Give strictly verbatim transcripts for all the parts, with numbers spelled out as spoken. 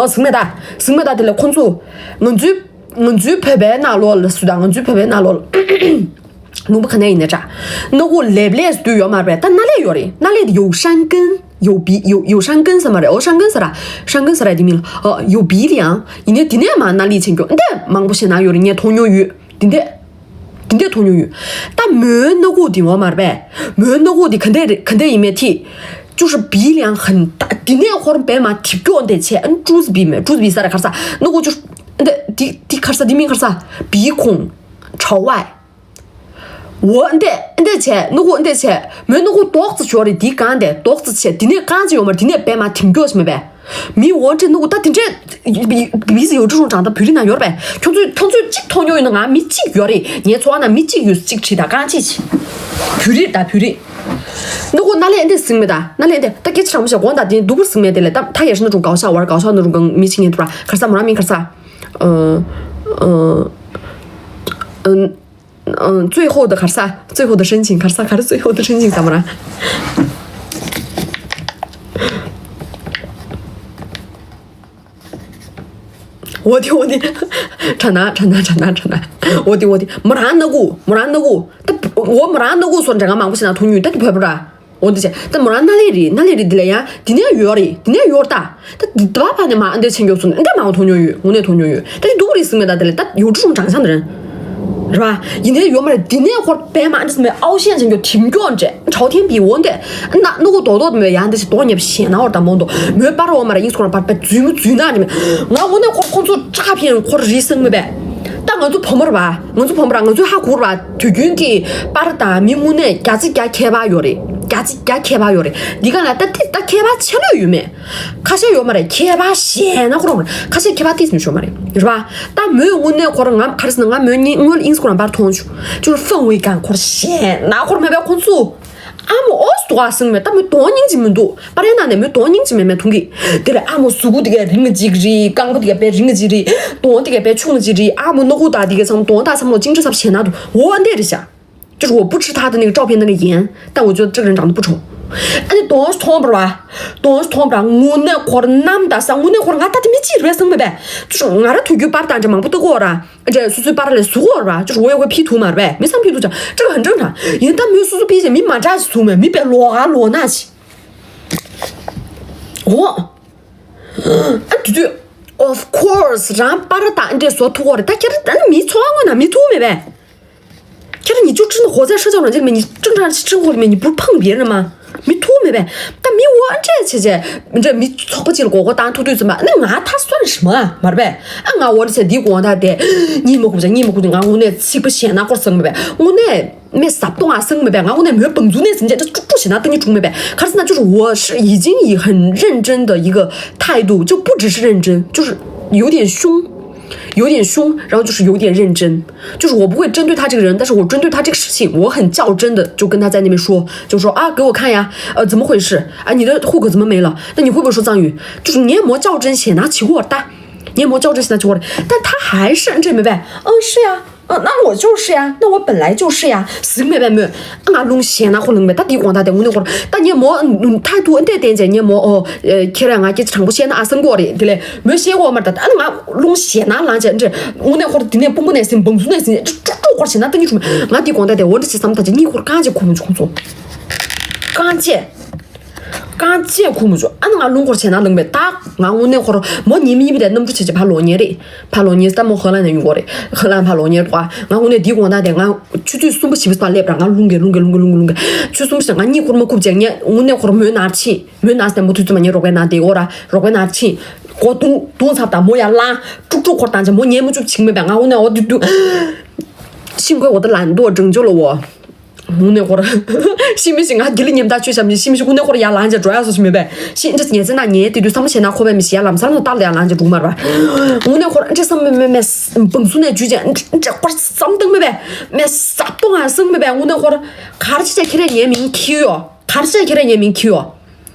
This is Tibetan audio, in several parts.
ཨོ་ཟིང་མེད་ད། ཟིང་མེད་ད། དེ་ལས་ཁོང་ཚོ་ང་ཚོའི་ང་ཚོའི་བོད་པའི་ནང་ལོགས་ལ་སུ་དང་ང་ཚོའི་བོད་པའི་ནང་ལོགས་ལ། ལུང་པ་ག་ནས་ཡིན་ནའི་འདྲ། སྣ་ཁུག་ལེབ་ལེབ་སུ་དུས་ཡོད་མ་རེད་པས། ད་སྣ་ལེབ་ཡོད་རེད། སྣ་ལེབ་དེ་有山根།有鼻། 有有山根 ཟེར་མ་རེད། ཨོ་山根 ཟེར་ར། 山根 ཟེར་ར་དེ་མིང་ལ། ཨོ་有鼻梁 ཡིན་ནའི་དེ་ནས་མ་སྣ་ལེབ་བྱེད་མཁན་འདི་མང་པོ་ཞེ་ན་ཡོད་རེད། ངས་མཐོང་མྱོང་ཡོད། དེ་འདྲས། དེ་འདྲས་མཐོང་མྱོང་ཡོད། ད་མོའི་སྣ་ཁུག་དེ་ཡོད་མ་རེད་པས། མོའི་སྣ་ཁུག་དེ་ག་འདྲས་རེད། ག་འདྲས་ཡིན་མིན་དེ། 就是鼻梁很大 དེ་ནས་ཧོར་བས་མ་ཐིབས་སྐྱོ་འདི་བྱས། ཨ་ནི་猪子鼻མེད།猪子鼻 ཟེར་ར། ག་རེ་ཟ། སྣ་ཁུག་就是། འདི་འདི་འདི་ག་རེ་ཟ། འདི་མིང་ག་རེ་ཟ། 鼻孔朝外། འོ་འདི་འདི་བྱས། སྣ་ཁུག་འདི་བྱས། མོའི་སྣ་ཁུག་རྡོག་རྩ་ཅིག་ཡོད་རེད། དེའི་སྒང་དེ་རྡོག་རྩ་བྱས། དེ་ནས་རྐང་གཅིག་ཡོད་མ་རེད། དེ་ནས་བས་མ་ཐིབས་སྐྱོ་ཞིག་མེད་པས། མི་འོ་འདྲས་སྣ་ཁུག་ད་དེ་འདྲས། 鼻子有这种长大 བོད་རིགས་ནང་ཡོད་རེད་པས། ཁྱོད་ཚོས་ཁྱོད་ཚོས་གཅིག་མཐོང་མྱོང་ཡོད་ན། ང་མི་གཅིག་ཡོད་རེད། ངའི་ཚོ་བ་ནང་མི་གཅིག་ཡོད། གཅིག་བྲིས་དང་རྐང་གཅིག་བྱས། བོད་རིགས་དང་བོད་རིགས། སྣ་ཁུག་སྣ་ལེབ་འདི་ཟིང་མེད་ད། སྣ་ལེབ་འདི་ད་སྐད་ཆ་དྲང་པོ་བཤད། དགོངས་དག་དེ་སྡུག་པོ་ཟིང་མེད། དེ་ལས་ད་ད་也是那种搞笑玩儿 搞笑那种 跟 མི་ཆེ་ཉན་ཐུབ་ར། ག་རེ་ཟ། མོ་རང་མིང་ག་རེ་ཟ། ཨ་ཨ་ཨ། 嗯，最后的 ག་རེ་ཟ། 最后的申请 ག་རེ་ཟ། ག་རེ། 最后的申请 ཟ་མོ་ར། འོ་དེ་འོ་དེ། དྲ་ན་དྲ་ན་དྲ་ན་དྲ་ན། འོ་དེ་འོ་དེ། མོ་རང་སྣ་ཁུག་མོ་རང་སྣ་ཁུག་ད་འོ་མོ་རང་སྣ་ཁུག་སོགས་འདྲ་ང་མང་པོ་ཞིག་ན་མཐོང་མྱོང་ཡོད། ད་དེ་བོད་པ་ར། འོ་འདི་བྱས། ད་མོ་རང་སྣ་ལེབ་རེད། སྣ་ལེབ་རེད། འདི་ལ་ཡང་འདི་ནས་ཡོད་རེད། འདི་ནས་ཡོད་རེད་ད། ད་འདི་བ་ཕ་ནས་མ་འདི་བྱེད་མགྱོགས་སོང་། འདི་མ་མཐོང་མྱོང་ཡོད། དངོས་གནས་མཐོང་མྱོང་ཡོད། ད་འདི་སྡུག་རེད་ཟིང་མེད་ད། དེ་ལས་ད་有这种长相的人 རེད་བ། ཡིན་ནའི་ཡོད་མ་རེད། འདི་ནས་ཧོར་བས་མ་འདི་སྨད་ཨའོ་ཤན་བྱེད་མགྱོགས་ཐིམ་མགྱོགས་འདྲས། 朝天比 འོ་འདི་ན་སྣ་ཁུག་རྡོག་རྡོག་མོད་ཡང་འདི་ཞིག་རྡོག་ཉེ་བ་ཞེ་ན་ཧོར་ད་མོ་འདུག་མོའི་པར་འོ་མ་ར་ཨིན་སི་ཁོ་རང་པར་པ་རྫུན་མོ་རྫུན་ན་རེད་མེད། ང་དངོས་གནས་ཁོ་ཁོ་ཚོ་ཅག་ཕན་ཁོར་རི་སིང་མེད་པས། ད་ང་ཚོ་བུ་མོ་རེད་བ། ང་ཚོ་བུ་མོ་ར། ང་ཚོའི་ཧ་གོ་རེད་བ། དུས་རྒྱུན་གྱི་པར་དང་མི་དངོས་གནས་བརྒྱ་ཆ་བརྒྱ་ཁྱད་པར་ཡོད་རེད། བརྒྱ་ཆ་བརྒྱ་ཁྱད་པར་ཡོད་རེད། འདི་ག་ལ་ད་དེ་ད་ཁྱད་པར་ཆེ་ལོས་ཡོད་མེད། ཁ་ཤས་ཡོད་མ་རེད། ཁྱད་པར་ཞེ་ན་ཁོ་རང་མ་རེད། ཁ་ཤས་ཁྱད་པར་ཏིས་མི་ཤོར་མ་རེད། རེད་བ། ད་མོས་དངོས་གནས་ཁོ་རང་ང་ག་རེ་ཟེར་ན། ང་མོའི་སྔོན་ལ་ཨིན་སི་ཁོ་རང་པར་མཐོང་བྱུང་། ཅུར་ཧྥང་ཝེ་གང་ཁོར་ཞེ་ན་ཁོར་མེད་པའི་ཁོང་ཚོ། ཨ་མོ་ཨོ་སི་དུ་ག་སེང་མེད། ད་མོས་གདོང་སྙིང་རྗེ་མི་འདུག་པར་ཡན་ནང་ནས་མོས་གདོང་སྙིང་རྗེ་མེད་མེད་མཐོང་གི། དེ་ལས་ཨ་མོ་གཟུགས་པོ་དེ་ག་རིང་གཅིག་རེད། རྐང་པ་དེ་ག་དཔེ་རིང་གཅིག་རེད། གདོང་དེ་ག་དཔེ་ཆུང་གཅིག་རེད། ཨ་མོ་སྣ་ཁུག་དག་དེ་ག་ཚང་མ་གདོང་དག་ཚང་མ་ལོ་ཅིང་ཀྲི་ཚབ་ཞེ་ན་འདུག་འོ་འདི་རེད་ཤག 就是我不吃他的那个照片那个盐，但我觉得这个人长得不丑。哎，你多少通不是吧？多少通不是？我那会儿那么大三，我那会儿俺他都没记住生没呗，就是俺这腿就把单着忙不得过了，这叔叔把他来说过了吧？就是我也会 P 图嘛呗，没啥 P 图讲，这个很正常。人家没有叔叔 P 些，没马扎叔没，没别罗啊罗那些。哦，啊对对，of course，然后把他打这说脱了，他其实咱没错，我那没错没呗。 就是你就真的活在社交软件里面，你正常生活里面你不是碰别人吗？没图没呗，但没我这这这，你这没错不起了，我我当然突对怎么？那俺他算什么啊？嘛呗，啊俺我这些地广大的，你们估计你们估计俺我那岂不显那个生没呗？我那没啥东啊生没呗，俺我那没本族那人家这这这些那等于中没呗？可是呢，就是我是已经以很认真的一个态度，就不只是认真，就是有点凶。 有点凶，然后就是有点认真，就是我不会针对他这个人，但是我针对他这个事情，我很较真的就跟他在那边说，就说啊，给我看呀，呃，怎么回事？啊，你的户口怎么没了？那你会不会说藏语？就是你也没较真写拿起我打，你也没较真写拿起我打，但他还是这没办，嗯，是呀，嗯，那我就是呀，那我本来就是呀，行没办没，俺弄写拿或弄没，他抵广大的，我那会儿，但你也没，嗯，态度，嗯，对，对，对，你也没哦，呃，起来俺就长不写那生过的，对嘞。 没写过嘛，但俺弄写那浪去，这我那会儿天天蹦蹦那心，蹦出那心，这这这会儿写那等于什么？俺地广大的，我这是咱们大家你会儿刚去哭没哭出？刚去，刚去哭没出？俺俺弄会儿写那弄没打，俺我那会儿没你们一边那么出去去爬老年的，爬老年，咱们荷兰的有过的，荷兰爬老年的话，俺我那地广大的，俺去最松不起不把来不让俺弄给弄给弄给弄给弄给，去松不起，俺你会儿没哭见，俺我那会儿没拿去。 མོའི་ནང་སྟེ་མོ་དུས་ཚོད་མ་ཉེ་རོགས་པའི་ནང་དེ་འོ་ར་རོགས་པའི་ནང་ཕྱིན། གོ་དུང་དུང་ཚབ་དང་མོ་ཡར་ལངས། ཀྲུག་ཀྲུག་འཁོར་བཏང་བྱས་མོ་ཉལ་མོ་བཅུག་བྱིང་མེད་པས། ང་འོ་ནས་འོ་དུ་དུ། ཤིང་ཁོའི་འོ་ད་ལན་དུ་འགྲེང་ཅོ་ལོ་འོ། ཧུང་ནས་འཁོར། ཤི་མི་ཞིག་ང་དགེ་ལི་ཉེམ་ཐག་ཆོད་བྱ་མི་ཤི་མི་ཞིག་ཧུང་ནས་འཁོར་ཡར་ལངས་བྱས་འགྲོ་ཡ་སོ་ཞིག་མེད་པས། ཤི་འདྲ་ཉལ་ཚེ་ན་ཉལ་དེ་དུས་བསམ་བློ་བྱས་ན་ཁོ་པས་མི་ཤི་ཡ་ལམ་སང་ལ་སྟག་ལ་ཡར་ལངས་བྱས་འགྲོ་མར་བ། ཧུང་ནས་འཁོར་འདྲ་བསམ་མེད་མེད་མེད་བང་སུ་ནས་འཇུས་བྱས་འདྲ་འཁོར་བསམ་སྟངས་མེད་པས། མེད་ཟབ་ཏོ་ང་སང་མེད་པས། ཧུང་ནས་འཁོར་གར་ཅི་བྱས་ཁྱེད་རས་ཉལ་མིན་ཁྱི་ཡོ། གར་ཅི་བྱས་ཁྱེད་རས་ཉལ་མིན་ཁྱི་ཡོ།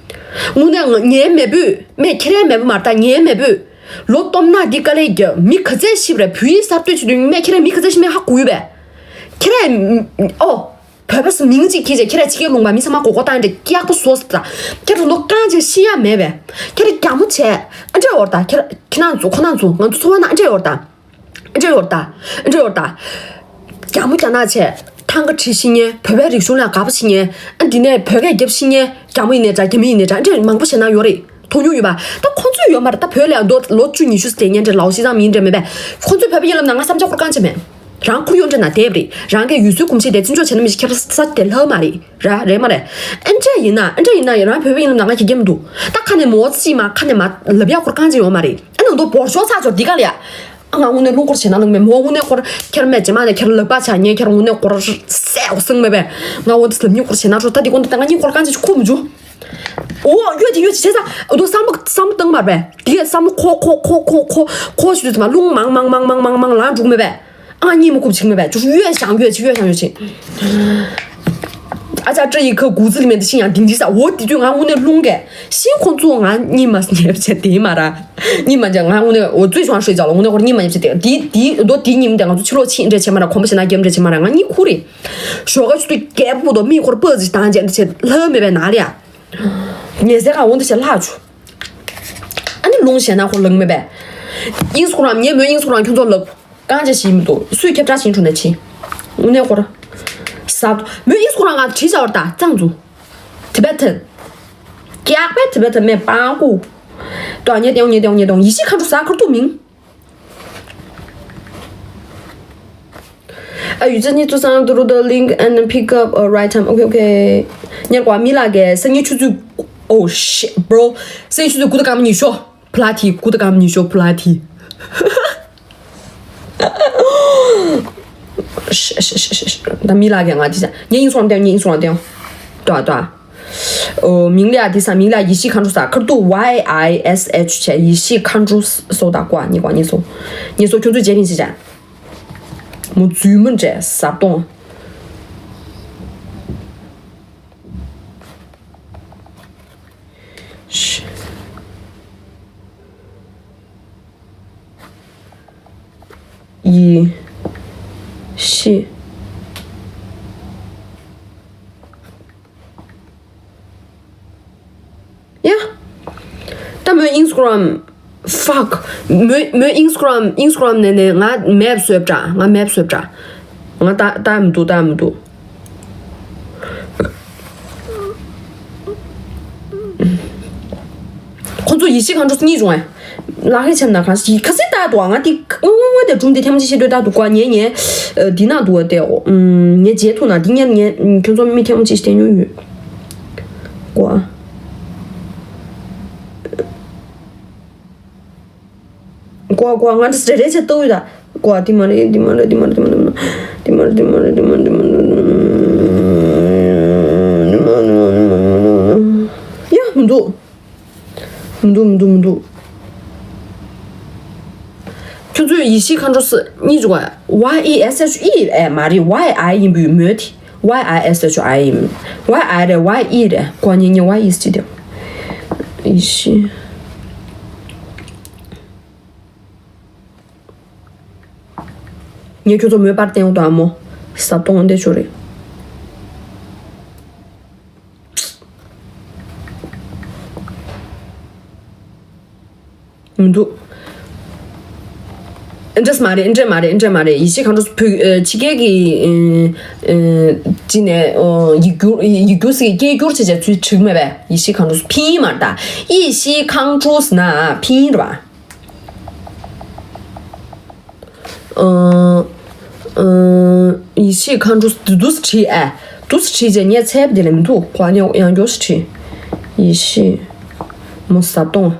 དངོས་གནས་ང་ངའི་མེས་པོས་མས་ཁྱེད་རའི་མེས་པོ་མ་རེད་ད། ངའི་མེས་པོས་ལོ་སྟོབས་ན་འདི་དཀའ་ལས་རྒྱབ། མི་ག་ཚད་ཤི་བ་རེད། བོད་ཡིག་གསར་གཏོད་བྱེད་དུས་མས་ཁྱེད་རའི་མི་ག་ཚད་ཤི་མིན་ཧ་གོ་ཡོད་པས། ཁྱེད་རའི་ཨོ། བོད་པ་སུ་མིང་གཅིག་ཁྱེར་བྱས་ཁྱེད་ར་ཕྱི་རྒྱལ་ལུང་པ་མི་ཚང་མ་མགོ་སྐོར་བཏང་འདྲ་སྐྱག་པ་བཟོ་ཟེར་ད། ཁྱེད་ར་ལོ་རྐང་གཅིག་ཤི་ཡ་མེད་པས། ཁྱེད་ར་རྒྱ་མོ་བྱས་ཨ་འདྲ་ཡོད་ད། ཁྱེད་ར་ཁྱེད་རང་ཚོ་ཁོ་རང་ཚོ་ང་ཚོ་ཚོ་བ་ན་ཨ་འདྲ་ཡོད་ད། ཨ་འདྲ་ཡོད་ད། ཨ་འདྲ་ཡོད་ད། རྒྱ་མོ་རྒྱ་ནག་བྱས་ཐང་ག་བྲིས་ཤི་ཉེ་བོད་པའི་རིག་གཞུང་ལ་དགའ་པོ་ཤི་ཉེ་ཨ་འདི་ནས་བོད་སྐད་རྒྱབ་ཤི་ཉེ་རྒྱ་མོ་ཡིན་ནས་འདྲ་རྒྱ་མི་ཡིན་ནས་འདྲ་ཨ་འདྲ་མང་པོ་བྱས་ན་ཡོད་རེད། མཐོང་མྱོང་ཡོད་པ། ད་ཁོང་ཚོས་ཡོད་མ་རེད། ད་བོད་ལ་ཡང་མདོ་ལོ་བཅུ་ཉི་ཤུ་ཟེར་ཉན་འདྲ་ལའོ་ཤི་ཙང་མིན་འདྲ་མེད་པས། ཁོང་ཚོས་བོད་པ་ཡིན་ལབ་ན་ང་བསམ་འཆར་ཁོར་གང་བྱེད་མེད། རང་ཁོར་ཡོད་འདྲ་ན་དེབ་རེད། རང་གི་ཡུལ་སྲོལ་གོམས་གཤིས་དེ་བརྩི་འཇོག་བྱེད་ན་མི་ཤེས་ཁྱེར་ས་དེ་ལྷག་མ་རེད། ར་རེད་མ་རེད། ཨེ་འདྲ་ཡིན་ན་ཨེ་འདྲ་ཡིན་ན་རང་བོད་པ་ཡིན་ལབ་ན་ང་དགེ་རྒན་མི་འདུག་ད་ཁ་ནས་མོ་ཙི་མ་ཁ་ནས་མ་ལབ་ཡག་ཁོར་གང་བྱེད་ཡོད་མ་རེད། ཨེ་ནང་དུ་བོར་ཤོག་ཚ་ཆོར་འདི་ག་ལ་ཡ། ཨ་ང་དངོས་གནས་རླུང་འཁོར་བྱེད་ན་ལུང་མེད་མོ་དངོས་གནས་འཁོར་ཁྱེར་མེད་རྗེས་མ་ནས་ཁྱེར་ལག་པ་ཆ་ཉེ་ཁྱེར་དངོས་གནས་འཁོར་སེ་འོ་སེང་མེད་པས། ང་འོ་འདི་ལབ་ཉིན་འཁོར་བྱེད་ན་ཆོག་ད་འདི་ཀོ་འདི་ད་ང་གཉིས་འཁོར་གང་བྱེད་ཁུ་མི་འཇུ། ཨོ་ཡོད་དེ་ཡོད་བྱེད་ས། ཨོ་དོ་བསམ་བློ་བསམ་བློ་བཏང་མར་པས། དེ་གས་བསམ་བློ་ཁོ་ཁོ་ཁོ་ཁོ་ཁོ་ཁོ་ཞུ་དུས་ཙམ་པ་རླུང་མང་མང་མང་མང་མང་མང་ལངས་འགྲོ་གི་མེད་པས། ཨ་གཉིད་མ་ཁུག་ཅིག་མེད་པས་ཅུ་ཡོད་ཞང་ཡོད་ཅིག་ཡོད་ཞང་ཡོད་ཅིག་ཨ་ཅག་སྤྲ་ཡི་ཁ་གུ་ཙི་ལི་མེད་འདི་ཤི་ཡང་དིང་དི་ས་འོ་དེ་དུས་ང་དངོས་གནས་རླུང་གས་ཤིང་ཁོང་ཚོ་ང་གཉིད་མ་ཉལ་བྱས་དེ་མ་ར། གཉིད་མ་ཉལ་ང་དངོས་གནས་འོ་ཙུས་བྱུང་ཧྲུས་ཅག་ལ་དངོས་གནས་ཁོར་གཉིད་མ་ཉལ་བྱས་དེ་དེ་དེ་དོ་དེ་ཉིན་དེ་ང་ཚོ་ཕྱི་ལོགས་ཕྱིན་འདྲ་བྱས་མ་ར་གོམ་པ་ཞིག་ན་རྒྱབ་འདྲ་བྱས་མ་ར་ང་གཉིད་ཁུག་རེད། ཞོགས་ཀ་ཆུ་ཚོད་བརྒྱད་པོ་དོ་མིག་ཁོར་པ་ཅིག་བཏང་བྱས་འདྲ་བྱས་ལྷ་མེད་པའི་ནང་ལ་ཡ། ཉལ་སའི་ཁ་འོང་དུ་བྱས་ལྷག་བྱུང་། ཨ་ནི་ལུང་ཞེ་ན་ཁོ་ལག་མེད་པས། ཨིན་སི་ཀོ་རམ་ངས་མོའི་ཨིན་སི་ཀོ་རམ་ཁྱོད་ཚོ་ལབ། རྐང་བྱས་ཤིག་མི་འདུག་སུས་ཁྱབ་བསྒྲགས་ཤིག་འཁྲུངས་ན་ཕྱིན། དངོས་གནས་ཁོ་ར། ཟབ་མོའི་ཨིན་སི་ཀོ་རམ་ང་བྲིས་བྱ་བར་ད་གཙང་འཛུ། Tibetan། ཀྱག་པའི་Tibetan མེད་པང་ཀུ། ཏོ་ཉེ་ཏེའོ་ཉེ་ཏེའོ་ཉེ་ཏེའོ་ཡེ་ཤེས་མཁའ་འགྲོ་ཟ་ཁར་ཐུག་མིང་། Uh, you just need to sign up through the link and pick up a ride time. Okay, okay. ཉེར་བ་མི་ལ་གེ་སང་ཉིན་ཆུ་ཚོད། Oh shit, bro. སང་ཉིན་ཆུ་ཚོད་དགུ་དང་སྐར་མ་ཉི་ཤུ། ཕུ་ལ་ཐི་དགུ་དང་སྐར་མ་ཉི་ཤུ་ཕུ་ལ་ཐི། ད་མི་ལ་གེ་ང་དི་ས་ངས་ཡིན་སོང་དེ་ངས་ཡིན་སོང་དེ། ཏོ་ཏོ། ཨོ། མིང་ལ་ཡ་དེ་ས་མིང་ལ་ཡེ་ཤེས་མཁའ་འགྲོ་ས་ཁར་ཏུ་Y I S H བྱས་ཡེ་ཤེས་མཁའ་འགྲོ་སོ་ད་ཀོ་ཉི་ཀོ་ཉི་སོ། ཉི་སོ་ཁྱོད་ཚོས་རྗེས་ཕིན་ཟེར་བྱ། མོ་རྫུན་མོ་འདྲ་ཟབ་གཏོང་། ཡེ་ཤེས། ཡ། ད་མོའི་Instagram། Fuck། མོའི་མོའི་Instagram Instagram ནས་ནས་ང་map བཟོས་པ་འདྲ། ང་map བཟོས་པ་འདྲ། ང་ལྟ་ལྟ་མི་འདུག་ལྟ་མི་འདུག་ཁོ་ཚོ་ཡེ་ཤེས་མཁའ་འགྲོ་གཉིས་བྱུང་ཨེ། ལག་ཁྱེར་ཆེམ་ན་གང་ཞིག་ཁ་སེ་ལྟ་འདུག་ང་དེ་ངོ་ངོ་དེ་སྒྲུང་དེ་ཐེངས་མ་ཅིག་བཤད་འདོད་ལྟ་འདུག་གོ་ངས་ངས་འདི་ན་འདུག་དེ་ངས་མཇལ་ཐུབ་ན་འདི་ངས་ངས་ཁྱོད་ཚོ་མི་ཐེངས་མ་ཅིག་བལྟས་མྱོང་ཡོད་གོ་ཨ། གོ་གོ་ང་འདྲ་རེ་རེ་བྱས་ལྟ་འོས་ད། གོ་དེ་མ་རེད་དེ་མ་རེད་དེ་མ་རེད་དེ་མ་རེད། ཡ་མི་འདུག་མི་འདུག་མི་འདུག་མི་འདུག་ཁྱོད་ཚོས་ཡེ་ཤེས་མཁའ་འགྲོ་ས་གཉིས་འཇུག་པ་Y E S H E ཨེ་མ་རེད། Y I ཡིན་པའི་མོད་དེ། Y I S H I ཡིན། Y I རེད། Y E རེད། གོ་ཉེ་ཉེ་Y E སི་ཊི་དེ། ཡེ་ཤེས། ངས་ཁྱོད་ཚོ་མོའི་པར་བསྟན་འོང་དང་ཨ་མོ། ཟབ་གཏོང་འདི་ཆོ་རེད། མི་འདུག་འདྲས་མ་རེད། འདྲས་མ་རེད། འདྲས་མ་རེད། ཡེ་ཤེས་མཁའ་འགྲོ་བོད་ཨ་ཕྱི་རྒྱལ་གྱི་ཨ་ཨ་ཅི་ནས་ཨོ་ཡིག་སྒྱུར་ཡིག་སྒྱུར་ཟེར་སྐད་སྒྱུར་བྱས་བྱས་ཚུལ་བྲིས་མེད་པས། ཡེ་ཤེས་མཁའ་འགྲོ་ཕིན་ཡིག་མ་རེད་ད། ཡེ་ཤེས་མཁའ་འགྲོ་ཟེར་ན་ཕིན་ཡིག་རེད་པ། ཨ་ཨ་ཡེ་ཤེས་མཁའ་འགྲོ་འདི་འདུག་སེ་བྲིས་ཨ། འདུག་སེ་བྲིས་རྗེས་ངས་ཚད་འདི་ལས་མི་འདུག་གོ་ཡང་ཡང་མགྱོགས་སེ་བྲིས། ཡེ་ཤེས་མོ་ཟབ་གཏོང་།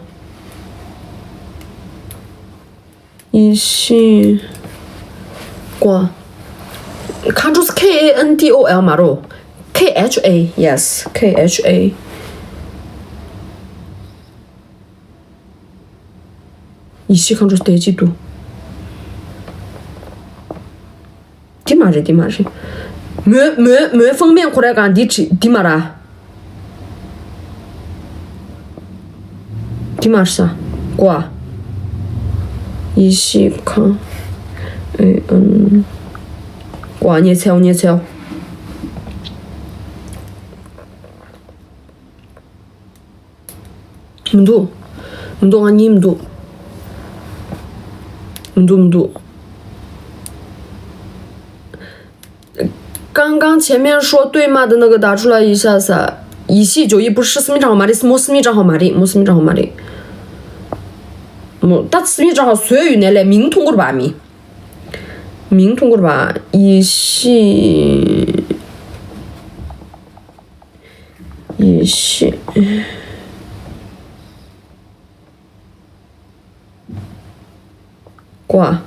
ཡེ་ཤེས་གོ་མཁའ་འགྲོ་K A N T O L མ་རོ། K H A yes K H A། ཡེ་ཤེས་མཁའ་འགྲོ་བསྡད་ཀྱི་འདུག་འདི་མ་རེད། འདི་མ་རེད། མོའི་མོའི་མོའི་ཕང་མེད་ཁོ་རའི་གང་འདི་བྲིས་འདི་མ་ར། འདི་མ་རེད་ས། གོ་ཨ། ཡེ་ཤེས་མཁའ་ཨེ་ཨན། གོ་ཨ་ཉེ་ཚེའོ་ཉེ་ཚེའོ། མི་འདུག་མི་འདུག་ང་གཉིད་མི་འདུག་མི་འདུག་མི་འདུག 刚刚前面说对骂的那个打出来一下噻。一系九一不是私密账号吗？这是没私密账号吗？这没私密账号吗？这没，但私密账号所有人来名通过吧？名，名通过吧？一系，一系，挂。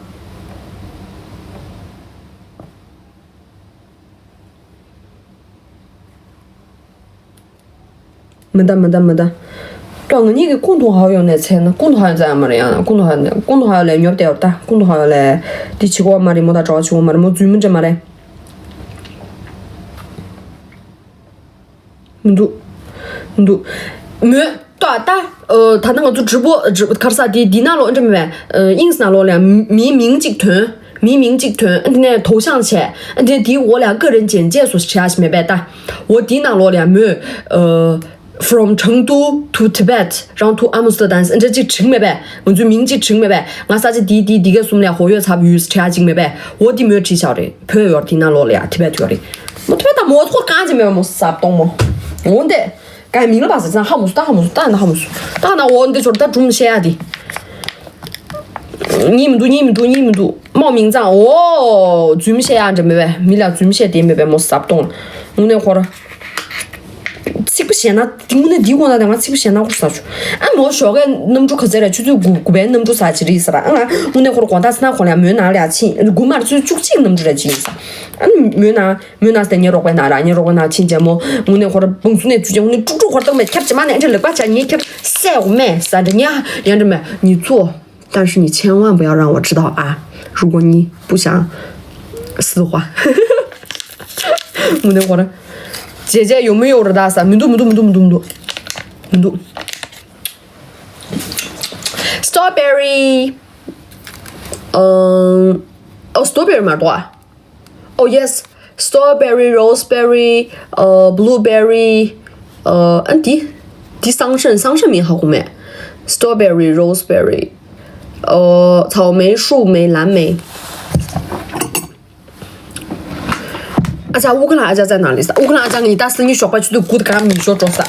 མི་འདའ་མི་འདའ་མི་འདའ། ཏོ་ང་གཉིས་ཀྱི་ཀུང་ཏུ་ཧའོ་ཡོང་ནས་ཚེ་ན་ཀུང་ཏུ་ཧའོ་ཡོང་ཙམ་ཡང་མ་རེད། ཡང་ན་ཀུང་ཏུ་ཧའོ་ནས་ཀུང་ཏུ་ཧའོ་ལས་ཉོབ་བསྡད་ཡོད་ད། ཀུང་ཏུ་ཧའོ་ལས་འདི་བྱེད་དགོས་མ་རེད། མོ་དང་གྲོགས་བྱེད་དགོས་མ་རེད། མོ་རྫུན་མི་འདྲ་མ་རེད། མི་འདུག་མི་འདུག་མོས་ཏོ་ད། ཨ་ད་ནང་ང་ཚོ་直播直་གར་ས་དེ་འདི་ནང་ལོགས་འདྲ་མེད་པས། ཨིངས་ནང་ལོགས་ལ་མིའི་མིང་གཅིག་ཐོན། མིའི་མིང་གཅིག་ཐོན། འདི་ནས་头像བྱས། འདི་དེའི་འོག་ལ་个人简介སོགས་བྱས་ཞིག་མེད་པས་ད། འོ་དེའི་ནང་ལོགས་ལ་མོས་ཨ་From Chengdu to Tibet རང་to Amsterdam འདྲ་གཅིག་བྲིས་མེད་པས། ང་ཚོའི་མིང་གཅིག་བྲིས་མེད་པས། ང་ས་ཆ་དེའི་དེའི་དེ་གའི་གསུམ་ལ་ཧོ་ཡོད་ཚབ་ཡོད་བྲིས་ཡ་གཅིག་མེད་པས། འོ་དེ་མོས་བྲིས་བཞག་རེད། བོད་ཡོད་དེའི་ནང་ལོགས་ལ་ཡ་Tibet ཡོད་རེད། མོ་Tibet ད་མོ་ཚོར་གང་ཅི་མེད་པས། མོ་ཟབ་གཏོང་མོ། འོ་འདི། ག་མིང་ལ་བ་ཟེར་ཙང་ཧ་མོ་སུ་ད་ཧ་མོ་སུ་ད་ན་ཧ་མོ་སུ་ད་ན་འོ་འདི་ཆོར་ད་སྒྲུང་བཤད་ཡ་དེ། གཉིད་མི་འདུག་གཉིད་མི་འདུག་གཉིད་མི་འདུག་མོ་མིང་ཙང་འོ་རྫུན་བཤད་ཡ་འདྲ་མེད་པས། མི་ལ་རྫུན་བཤད་དེ་མེད་པས། མོ་ཟབ་གཏོང་། དངོས་གནས་ཁོ་ར། ཚིག་པ་བཤད་ན་དེ་དངོས་གནས་འདི་གོ་ན་དེ་ང་ཚིག་པ་བཤད་ན་ཁོ་ཟ་ཆུ། ཨ་མོ་ཞོགས་ཀའི་གནམ་གྲུ་ག་ཚད་རེད། ཆུ་ཚོད་དགུ་དགུ་པའི་གནམ་གྲུ་ཟ་ཅི་རེད་ཟེར། ཨ་ང་དངོས་གནས་ཁོ་ར་དགོང་དག་ཚེ་ན་ཁོ་ལ་མོའི་ནང་ལ་ཡ་ཕྱིན། དགུ་མར་ཆུ་ཚོད་བཅུ་གཅིག་གནམ་གྲུ་རེད་ཅི་ཡིན་ས། ཨ་མོའི་ནང་། མོ་ན་སྟེ་ངའི་རོགས་པའི་ནང་ར། ངའི་རོགས་པའི་ནང་ཕྱིན་རྗེས་མོ་དངོས་གནས་ཁོ་ར་བང་སུ་ནས་ཚུད་རྗེས་དངོས་གནས་དཀྲུག་དཀྲུག་ཁོ་ར་བཏང་མེད་ཁྱབ་ཅི་མ་ནས་འདྲ་ལག་པ་ཆ་ངའི་ཁྱབ་སད་འོ་མེད་ས་འདྲ་ཉ་ཡང་འདྲ་མེད་ཉི་ཚོ། 但是你千万不要让我知道啊，如果你不想死的话。དངོས་གནས་ཁོ་ར་བྱས་རྗེས་ཡོང་མི་ཡོང་ར་ད་ས་མི་འདུག་མི་འདུག་མི་འདུག་མི་འདུག་མི་འདུག་མི་འདུག Strawberry. ཨ། ཨོ་strawberry མ་གཏོགས། Oh yes, strawberry, raspberry, uh, blueberry, uh, ཨ་འདི། འདི་桑葚་། སང་ཞ་མིན་ཧ་གོ་མེད། Strawberry, raspberry, uh, 草莓、树莓、蓝莓。 ཨ་ཅག་乌克兰ཨ་ཅག་在哪里？乌克兰ཨ་ཅག་ངའི་ད་སང་ཉིན་ཞོགས་པ་ཆུ་ཚོད་དགུ་དང་ཉི་ཤུ་འགྲོ་ས།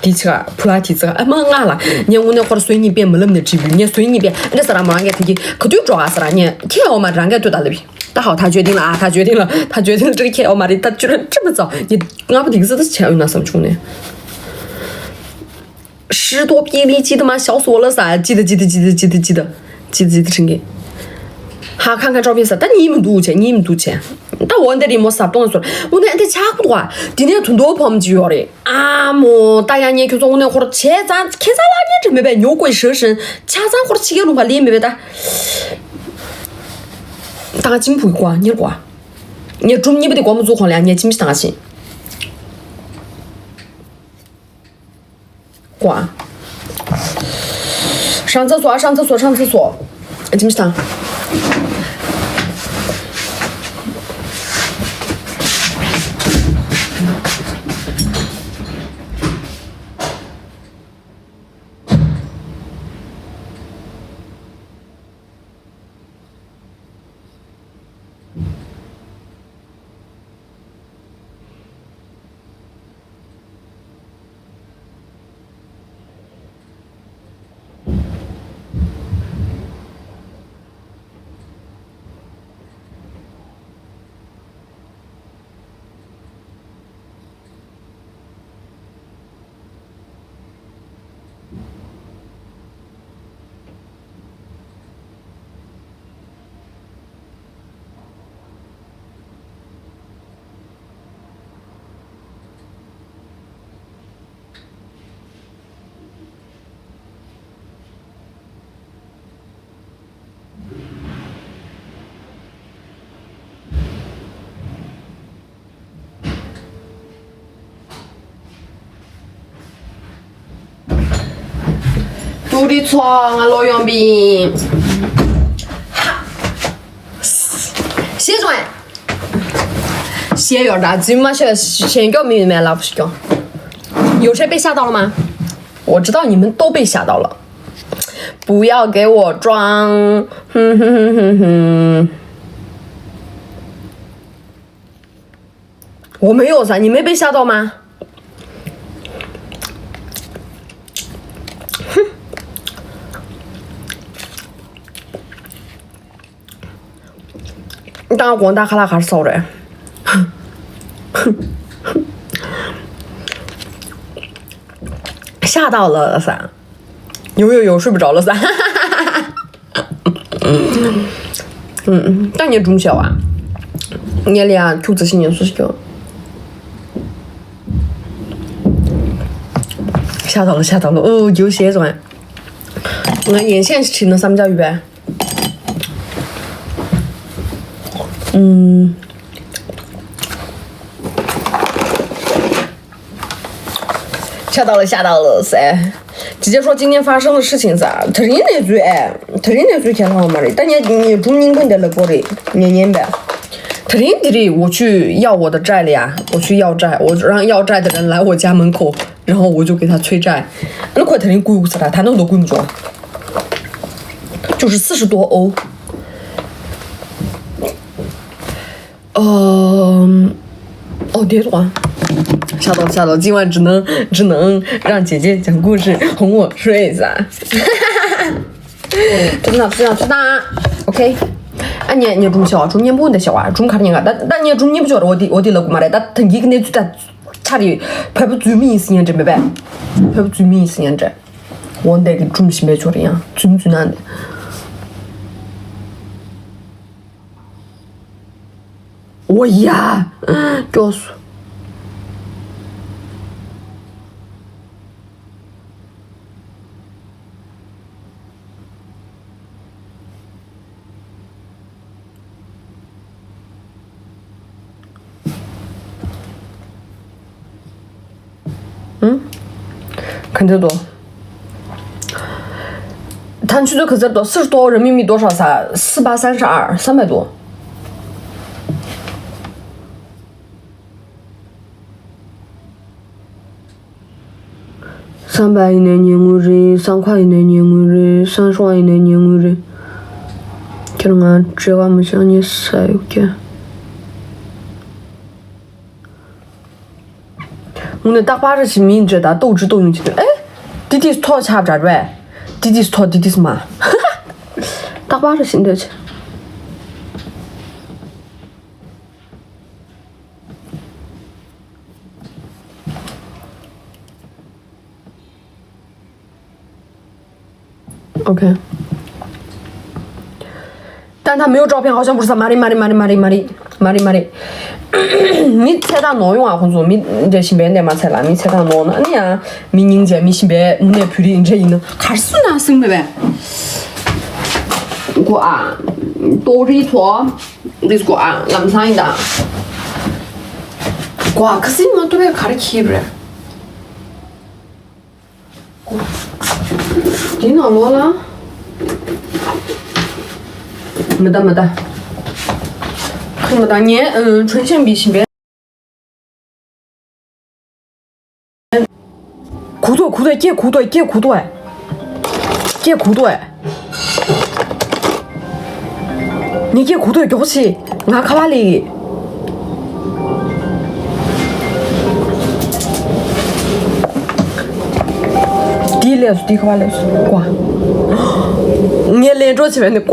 དེ་ཆ་ཕུ་ལ་དེ་ཚ་ཨ་མ་ང་ལ་ངས་དངོས་གནས་ཁོར་སོན་གཉིས་པས་མི་ལབ་ནས་བྲིས་བུ་ངས་སོན་གཉིས་པས་འདྲ་ས་ར་མ་ངས་དེ་གི་ག་དུས་འགྲོ་ག་ས་ར་ངས་ཁྱེད་འོ་མ་རང་གས་ཐོས་ད་ལབ་ཡིན། ད་ཧའོ་ད་决定了啊，ད决定了，ད决定了，这个ཁྱེད་འོ་མ་རེད། ད་ཅུ་ར་ཅི་མི་ཚ་ངས་ལྔ་པོ་དེ་གི་ས་ད་ཆ་ཡོད་ན་བསམ་བྱུང་ནས། 十多便利记得吗？笑死我了噻！记得记得记得记得记得记得记得真的。好看看照片噻，但你们读去，你们读去。但我那里没啥动作，我那得加不多，今天很多朋友就要的。啊么，大家你看，我那会儿切咱切咱那你这没白牛鬼蛇神，切咱会儿切个龙巴里没白的。大家进步一挂，你挂，你中你不得光不做好了，你进不上去。 挂。上厕所啊，上厕所，上厕所。进去上。ཏུ་རི་ཚོ་ང་ལོ་ཡོང་བིན། ཤེས་སོང་ཨེ། ཤེས་ཡོད་ད་རྫུན་མ་ཤོད་ཞེན་སྐྱོ་མི་མེད་ལབ་ཞིག་ཀྱང་། 有谁被吓到了吗？我知道你们都被吓到了，不要给我装，哼哼哼哼哼。我没有啥，你没被吓到吗？哼。ད་དགོང་དག་ཁ་ལག་ག་རེ་ཟ་དགོས་རེད། ཤ་དང་ལ་ཟ། ཡོ་ཡོ་ཡོ་ཧྲུལ་པོ་འགྲོ་ལ་ཟ། ད་ངས་སྒྲུང་བཤད་པ། ངས་ལ་ཡ་ཁྱུག་ཙམ་ཞིག་ཉན་སོ་ཞིག་ཀྱང་། ཤ་དང་ལ་ཤ་དང་ལ་ཨོ་རྒྱུ་ཞེས་སོང་ང་། ངས་ཡན་ཤན་ཞིག་བྲིས་ན་བསམ་འཆར་ཡོད་པས། ཨུམ། 吓到了，吓到了，谁？姐姐说今天发生的事情噻，དེ་རིང་གནས་ཚུལ་ཨེ། དེ་རིང་གནས་ཚུལ་ཁྱེད་ལྷག་མ་རེད། ད་ངས་ངས་སྒྲུང་རྙིང་པོ་འདི་ལབ་དགོས་རེད། ངས་ཉན་པས། དེ་རིང་འདི་རེད། 我去要我的债了呀，我去要债，我让要债的人来我家门口，然后我就给他催债。那快点，人归屋子了，他那么多归不着，就是四十多欧。 ཨོ། ཨོ། དེ་རེད་པ། 吓到了，吓到了，今晚只能只能让姐姐讲故事哄我睡一下。真的，真的，真的。OK。ཨ་ནི་ངས་སྒྲུང་བཤད་པ། སྒྲུང་སྙན་པོ་འདི་བཤད་པ། སྒྲུང་ག་རེ་ཉན་ག་ད་ད་ངས་སྒྲུང་སྙན་པོ་ཅིག་ཡོད་རེད། འོ་དེ་འོ་དེ་ལབ་དགོས་མ་རེད། ད་ད་གིན་གནས་ཚུལ་ད་ཆ་རེད། བོད་པ་རྫུན་མ་ཡིན་ཟེར་མཁན་འདྲ་མེད་པས། བོད་པ་རྫུན་མ་ཡིན་ཟེར་མཁན་འདྲ། འོ་འདི་གི་སྒྲུང་ཞིམ་པའི་ཆོ་རེད། ཡང་རྫུན་རྫུན་ན་འདི། འོ་ཡ། སྐྱོ་སོ། 嗯，肯定多。他去做可乐多，四十多人民币多少撒？四八三十二，三百多。 བསམ་པ་ཡིན་ནའི་ཉེ་ངུ་རེད། བསམ་ཁ་ཡིན་ནའི་ཉེ་ངུ་རེད། བསམ་ཤོག་ཡིན་ནའི་ཉེ་ངུ་རེད། ཁྱེད་ང་བྲེལ་བ་མི་བྱང་ཉེ་ས་ཡོད་ཀྱི། དངོས་གནས་རྟག་པར་རེ་ཞིག་མིན་འདྲ་ད་ལྟོགས་ཅི་ལྟོགས་ཡོང་གི་འདུག་ཨེ། དེ་དེས་ཐོག་ཆགས་འདྲ་བས། དེ་དེས་ཐོག་དེ་དེས་མ། རྟག་པར་རེ་ཞིག་འདྲ་ཆེ། OK。但他没有照片，好像不是他。 མ་རེད་མ་རེད་མ་རེད། མི་ཚད་དང་ནོར་ཡོང་ཨ། ཁོང་ཚོ་མི་འདྲ་ཞིམ་པའི་འདྲ་མ་ཚད་ལ། མི་ཚད་དང་ནོར་ན་ཨ་ནི་ཡང་མི་སྙིང་རྗེ། མི་ཞིམ་པའི་དངོས་གནས་བོད་རིགས་འདྲ་ཡིན་ན་གར་སོང་ན་སེང་མེད་པས། གོ་ཨ། ཏོ་རི་ཚོ། འདི་གོ་ཨ། ལམ་སང་ཡིན་ད། གོ་ཨ། ཁ་སིང་མ་ཏོ་བས་གར་ཁྱིབ་རེད། འདི་ནང་ལོགས་ལ། མི་ལྟ་མི་ལྟ། ཁ་མི་ལྟ། ངས་ཨ་ཁྲོན་ཤན་པི་ཞིམ་པའི། གུག་ཏོ་གུག་ཏོ། སྐྱེ་གུག་ཏོ། སྐྱེ་གུག་ཏོ། སྐྱེ་གུག་ཏོ། ངས་སྐྱེ་གུག་ཏོ་མགྱོགས་ཤིག་ང་ཁ་བ་ལས། དེའི་ལས་སུ་དེའི་ཁ་བ་ལས་སུ་ཀ་ངས་ལས་འགྲོ་བྱེད་པའི་ནི་ཀ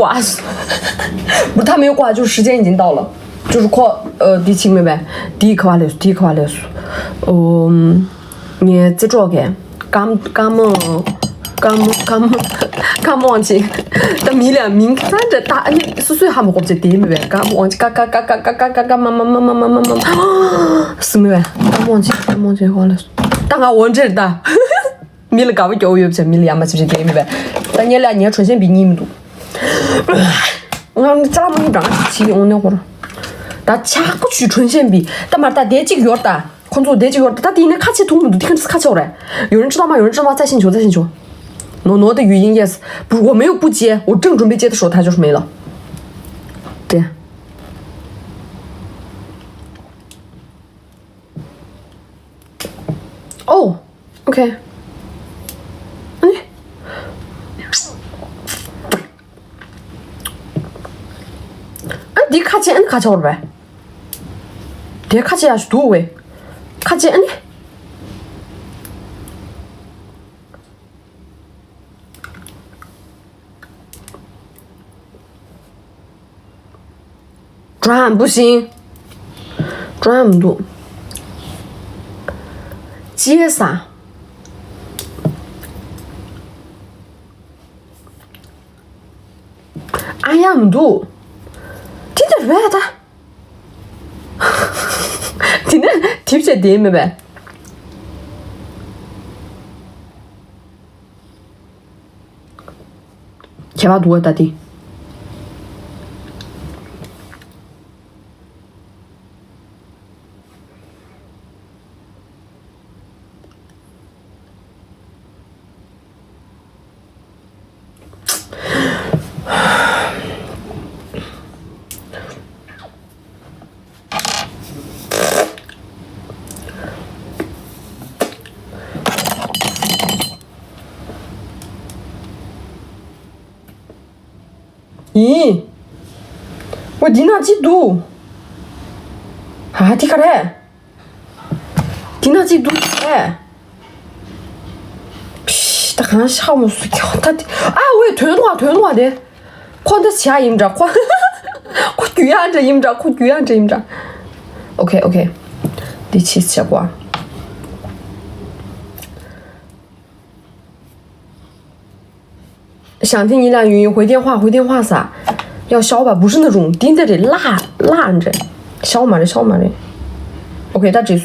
不，他没有挂，就是时间已经到了。 就是ཁོ། ཨ། འདི་ཅིག་མེད་པས། འདིའི་ཁ་བ་ལས་སུ། འདིའི་ཁ་བ་ལས་སུ། ཨོ། ངའི་རྩེ་གྲོགས་ཀྱིས་ཀམ་ཀམ་མོ། ཀམ་ཀམ་ཀམ་མོ་ཅིག་ད་མི་ལ་མིང་ག་ཚང་འདྲ་ད་ཨ་ནི་སུ་སུའི་ཧ་མ་གོ་བ་ཅིག་དེ་མེད་པས། ཀམ་མོ་ཅིག་ཀ་ཀ་ཀ་ཀ་ཀ་ཀ་ཀ་ཀ་མ་མ་མ་མ་མ་མ་མ་སུ་མེད་པས། ཀམ་མོ་ཅིག་ཀམ་མོ་ཅིག་ཁ་བ་ལས་སུ། ད་ང་འོ་འདྲེར་ད། མི་ལ་དགའ་པོ་སྐྱོ་བོ་ཡོད་ཚེ་མི་ལ་ཡ་མ་བྱེད་བྱེད་དེ་མེད་པས། ད་ངས་ལ་ངའི་ཁྲོན་ཆེན་པི་གཉིས་མི་འདུག་ང་ཅ་ལག་མ་ཡིན་གྲང་ཞིག་འོང་ནས་ཧོར། ད་ཆག་པོ་ཆུ་ཁྲོན་ཆེན་པི་ད་མར་ད་དེ་གཅིག་ཡོད་ད། ཁོ་ཚོ་དེ་གཅིག་ཡོད་ད། ད་དེ་ནས་ཁ་ཆེ་ཐུང་མི་འདུག་དེ་ཁ་ཆེ་ཁ་ཆེ་འོ་རེད། 有人知道吗？ 有人知道吗？ 在线求，在线求。 ནོ་ནོ་的语音 yes。 不，我没有不接，我正准备接的时候他就是没了。对。哦。 OK。འདི་ཁ་ཕྱེ་ཨ་ནི་ཁ་ཕྱེ་བར་བས། དེ་ཁ་ཕྱེ་ཡག་ཞིག་འདུག་བས། ཁ་ཕྱེ་ཨ་ནི། ཀྲམ་བུ་ཤིང་། ཀྲམ་འདུག་ཅི་ཡས་ས། ཨ་ཡ་མི་འདུག་དེ་འདྲ་རེད་ད། དེ་ནས་དེབ་བྱས་བསྡད་མེད་པས། ཁྱད་པར་འདུག་བ་ད་དེ། ཡིན། འོ་འདི་ན་ཅི་འདུག་ཨ་དེ་ག་རེད། དེ་ན་ཅི་འདུག་ཨེ། ཕྱི་ད་གང་ཤག་མོ་སུ་ཀྱང་ད་དེ་ཨ་ཝེ་དོན་དུ་བ་དོན་དུ་བ་དེ། ཁོ་འདི་བྱ་ཡིན་འདྲ་ཁོ། ཁོ་རྒྱུ་ཡ་འདྲ་ཡིན་འདྲ་ཁོ་རྒྱུ་ཡ་འདྲ་ཡིན་འདྲ། ཨོ་ཁེ་ཨོ་ཁེ། འདི་ཕྱིས་བྱ་བ། 想听你俩语音，回电话，回电话撒。要烧吧，不是那种，真的得辣辣着，烧嘛嘞，烧嘛嘞。OK，到这。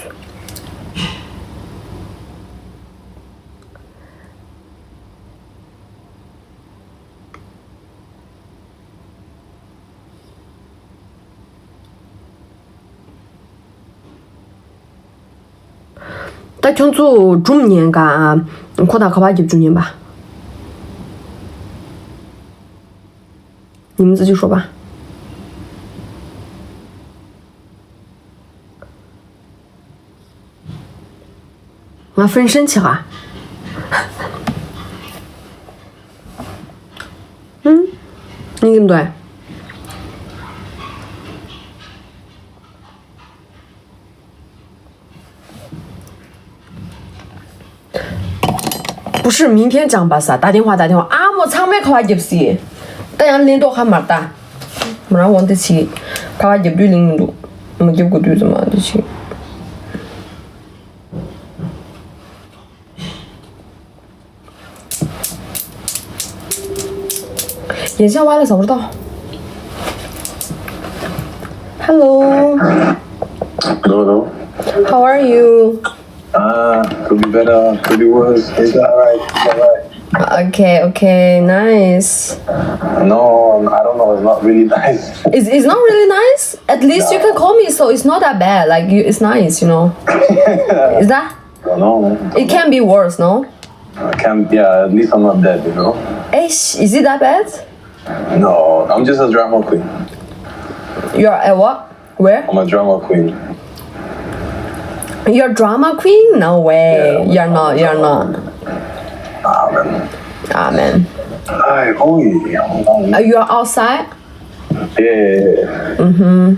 ད་ཁྱོད་ཚོ་སྒྲུང་ཉན་ག་ཁོ་དང་ཁ་པར་རྒྱབ་བཅུག་ཉན་པ། ཉིན་མོ་ཙི་ཅིག་ཧྲོ་པ། ང་ཧྥིན་ཧྲན་ཆེ་ག་ཨུམ། ཉིན་གི་འདུག་ཨེ། 不是明天讲吧撒，打电话打电话ཨ་མོ་ཚང་མས་ཁ་པར་རྒྱབ་སྲིད། ད་ཡང་ལེན་ཏོག་ཧ་མར་ད། མོ་རང་འོང་དེ་ཆི། ཁ་པར་རྒྱབ་དུས་ལིང་མི་འདུག་མ་རྒྱབ་དགོས་དུས་ཙམ་མ་དེ་ཆི། 眼线歪了找不到。Hello, Hello, hello. How are you? Uh, could be better, could be worse. It's alright, it's alright. Okay, okay, nice. No, I don't know, it's not really nice. It's, it's not really nice? At least you can call me, so it's not that bad. Like, you, it's nice, you know. Is that? I don't know. It can be worse, no? I can't, yeah, at least I'm not dead, you know? Eish, is it that bad? No, I'm just a drama queen. You're a what? Where? I'm a drama queen. You're drama queen? No way. Yeah, I'm a, you're not, you're not. Amen. Amen. Hi, oh, yeah. Uh, you're outside? Yeah. Mm-hmm.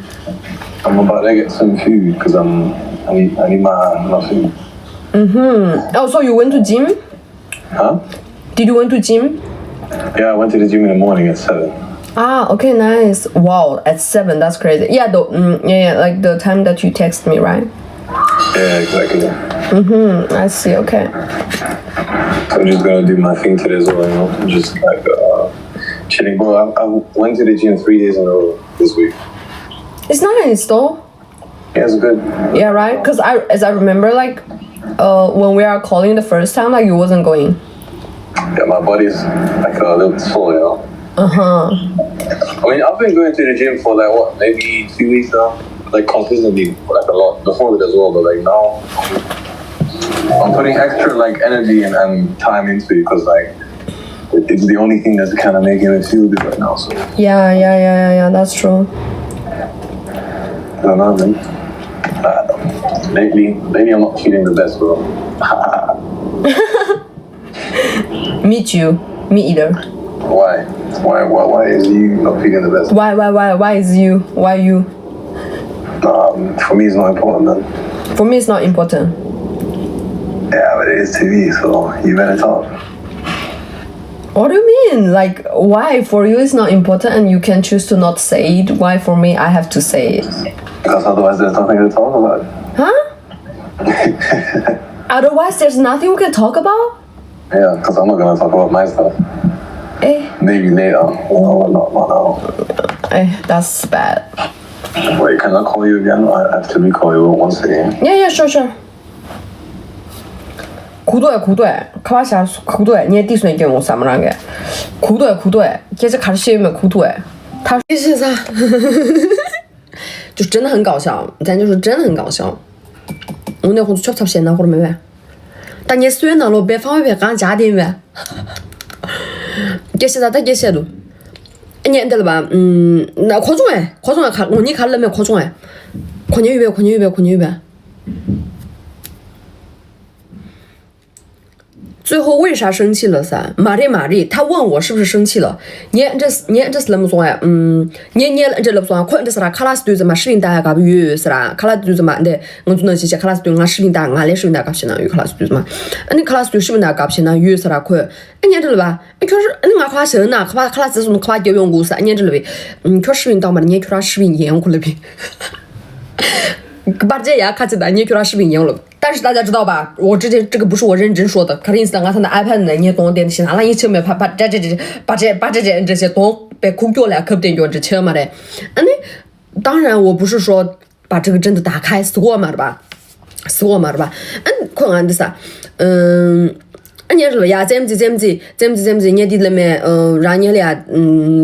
I'm about to get some food because I'm, I need, I need my, my food. Mm-hmm. Oh, so you went to gym? Huh? Did you went to gym? Yeah, I went to the gym in the morning at seven. Ah, okay, nice. Wow, at seven, that's crazy. Yeah, the mm, yeah, yeah, like the time that you text me, right? Yeah, exactly. Mm-hmm. I see. Okay. So I'm just gonna do my thing today as well, you know? Just like uh, chilling, bro. I, I went to the gym three days in a row this week. It's nice though. Yeah, it's good. Yeah, right? Because I, as I remember, like, uh, when we are calling the first time, like, you wasn't going. Yeah, my body's like a little sore, you know? Uh-huh. I mean, I've been going to the gym for like, what, maybe two weeks now? Like, consistently, like, a lot. Before it as well, but like now, I'm putting extra like energy and, and time into it because like it- it's the only thing that's kind of making me feel good right now. So Yeah, yeah, yeah, yeah, yeah, that's true. I don't know, man. Uh, lately, lately I'm not feeling the best, bro. Me too. Me either. Why? Why, why, why is you not feeling the best? Why, why, why, why is you? Why you? Um, for me, it's not important, man. For me, it's not important. Yeah, but it is to me, so you better talk. What do you mean? Like, why for you it's not important and you can choose to not say it? Why for me I have to say it? Because otherwise there's nothing to talk about. Huh? Otherwise, there's nothing we can talk about? Yeah, because I'm not gonna talk about my stuff. Eh. Maybe later. No, not, not now. Eh, that's bad. Wait, can I call you again? I have to recall you once again. Yeah, yeah, sure, sure. 苦对苦对，卡巴夏苦对，你第一次见我怎么那个？苦对苦对，这是卡西没苦对，他是啥？就真的很搞笑，咱就是真的很搞笑。我那会儿就插插线那会儿没完，但你虽然那罗别方便刚加点呗，这现在他这些都，你得了吧？嗯，那可中哎，可中哎，看我你看了没？可中哎，可你预备，可你预备，可你预备。 最后为啥生气了噻？马丽，马丽，他问我是不是生气了。你这，你这是那么说呀？嗯，你，你这那么说，可能这是他卡拉斯对着嘛，视频大家搞不有是啦，卡拉斯对着嘛，对，我只能谢谢卡拉斯对我视频大，我来视频大搞不起呢，有卡拉斯对着嘛，你卡拉斯对视频大搞不起呢，有是啦，可，哎，你这了吧？哎，确实，哎，我卡拉斯呢，卡拉，卡拉斯什么卡拉斯用过噻，你这了呗？嗯，确实视频到嘛，你确实视频用过了呗？把这呀，卡起来，你确实视频用了。 但是大家知道吧？我这件这个不是我认真说的，可能是我他的 iPad 呢，你懂点，现在那一切没把把这这这把这把这这这些东被哭掉了，可不得有这钱嘛嘞？嗯，当然我不是说把这个真的打开死过嘛，对吧？死过嘛，对吧？嗯，困难的啥？嗯。 ཨ་ཉལ་རེད་ལ་ཡ་ཙེམ་ཙི་ཙེམ་ཙི་ཙེམ་ཙི་ཙེམ་ཙི་ཉལ་དེ་ལ་མེད། རང་ཉལ་ཡ་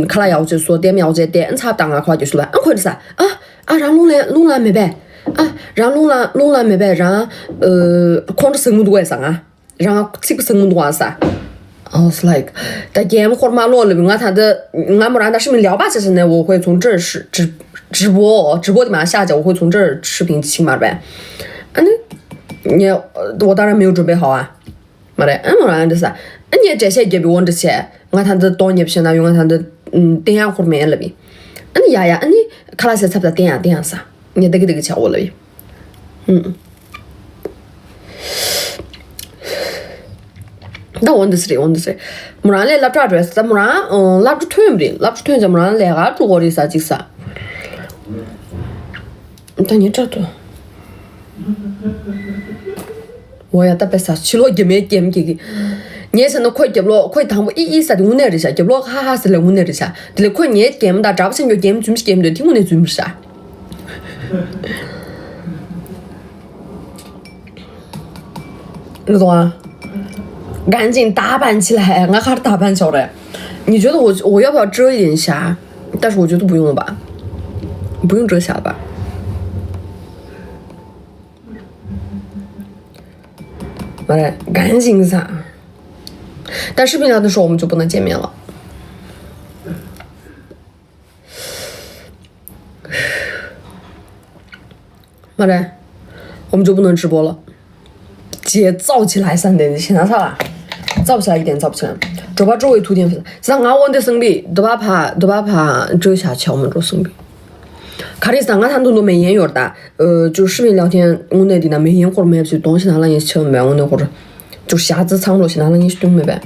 ཁ་ལག་ཡག་ཅེས་སོ་ལྟེམ་ཡག་ཅེས་ཏེ་ཨ་ཚ་བཏང་ང་ཁ་ལག་རྒྱབ་ཤུ་ལ་ཨ་ཁོ་རེད་ས། ཨ་ཨ་རང་རླུང་ལ་རླུང་ལ་མེད་པས། ཨ་རང་རླུང་ལ་རླུང་ལ་མེད་པས་རང་ཁོང་ཁྲོ་ཟིང་མོ་འདུག་བས་ས་ང་རང་ཚིག་པ་ཟིང་མོ་འདུག་བ་ས། I was like ད་རྒྱལ་མོ་ཧོར་མ་ལོག་ལ་ང་ད་འདི་ང་མོ་རང་ད་ཤི་མི་ལེགས་པ་ཆེ་ཆེ་ནས་འོ་ཁོས་ཚོང་ཁྲི་ཁྲི་བོ་ཁྲི་བོ་དེ་མ་ཤ་ཅེ་འོ་ཁོས་ཚོང་ཁྲི་ཁྲི་ཕིང་ཅི་ཆིག་མར་པས། ཨ་ནི་ངས་འོ་ད་རང་མེའུ་འགྲོ་པའི་ཧ་བ། མ་རེད། ཨ་མོ་རང་འདྲ་ས། ཨ་ངས་འགྲེལ་བཤད་རྒྱབ་པའི་འོ་འདྲ་བྱས། ང་ད་འདི་གཏོང་ཉེ་བཤད་ན་ཡོང་ང་ད་འདི་བསྟན་ཡག་ཁོར་མེད་ལབ་ཡིན། ཨ་ནི་ཡ་ཡ་ཨ་ནི་ཁ་ལག་ཟས་ཚབ་ད་བསྟན་ཡག་བསྟན་ཡག་ས། ངས་ད་གི་ད་གི་བྱ་འོ་ལབ་ཡིན། ཧུམ། ད་འོ་འདི་སི་རེད་འོ་འདི་སི་རེད། མོ་རང་ལས་སློབ་གྲྭ་འགྲོ་ས་ད་མོ་རང་སློབ་གྲྭ་ཐོན་པ་རེད། སློབ་གྲྭ་ཐོན་ཙང་མོ་རང་ལས་ཀ་འགྲོ་གོ་རེད་ས་ཅིག་ས། ད་ཉེ་དྲག་ཏུ། འོ་ཡ་ད་པེ་ས་ཕྱི་ལོགས་རྒྱ་མའི་རྒྱ་མ་རྒྱ་གི། ངས་བྱས་ན་ཁོའི་རྒྱབ་ལོགས་ཁོའི་དང་པོ་ཨི་ཨི་ས་དེ་དངོས་གནས་རེད་ཤག་རྒྱབ་ལོགས་ཧ་ཧ་ཟེར་ལ་དངོས་གནས་རེད་ཤག་དེ་ལས་ཁོས་ངའི་རྒྱ་མ་དང་འདྲ་པོ་ཆེན་པོ་རྒྱ་མ་རྫུན་ཞིག་རྒྱ་མ་འདོད་དེ་དངོས་གནས་རྫུན་རེད་ཤག་རེད་དོ་ཨ།赶紧打扮起来ང་ཁར་打扮ཆོག་རེད། 你觉得我我要不要遮一点下？但是我觉得不用了吧，不用遮瑕了吧。 喂，赶紧撒。但视频聊天的时候我们就不能见面了。 妈嘞，我们就不能直播了。姐燥起来三点，现在啥啦？燥起来一点燥不起来。酒吧周围涂点粉，是俺问的生病，对吧？怕对吧？怕这下敲门做生病。卡里斯坦，俺谈东东没烟有的，呃，就视频聊天，我那地那没烟或者没去东西拿了也敲门，我那会儿就瞎子唱着，现在那也是东没呗。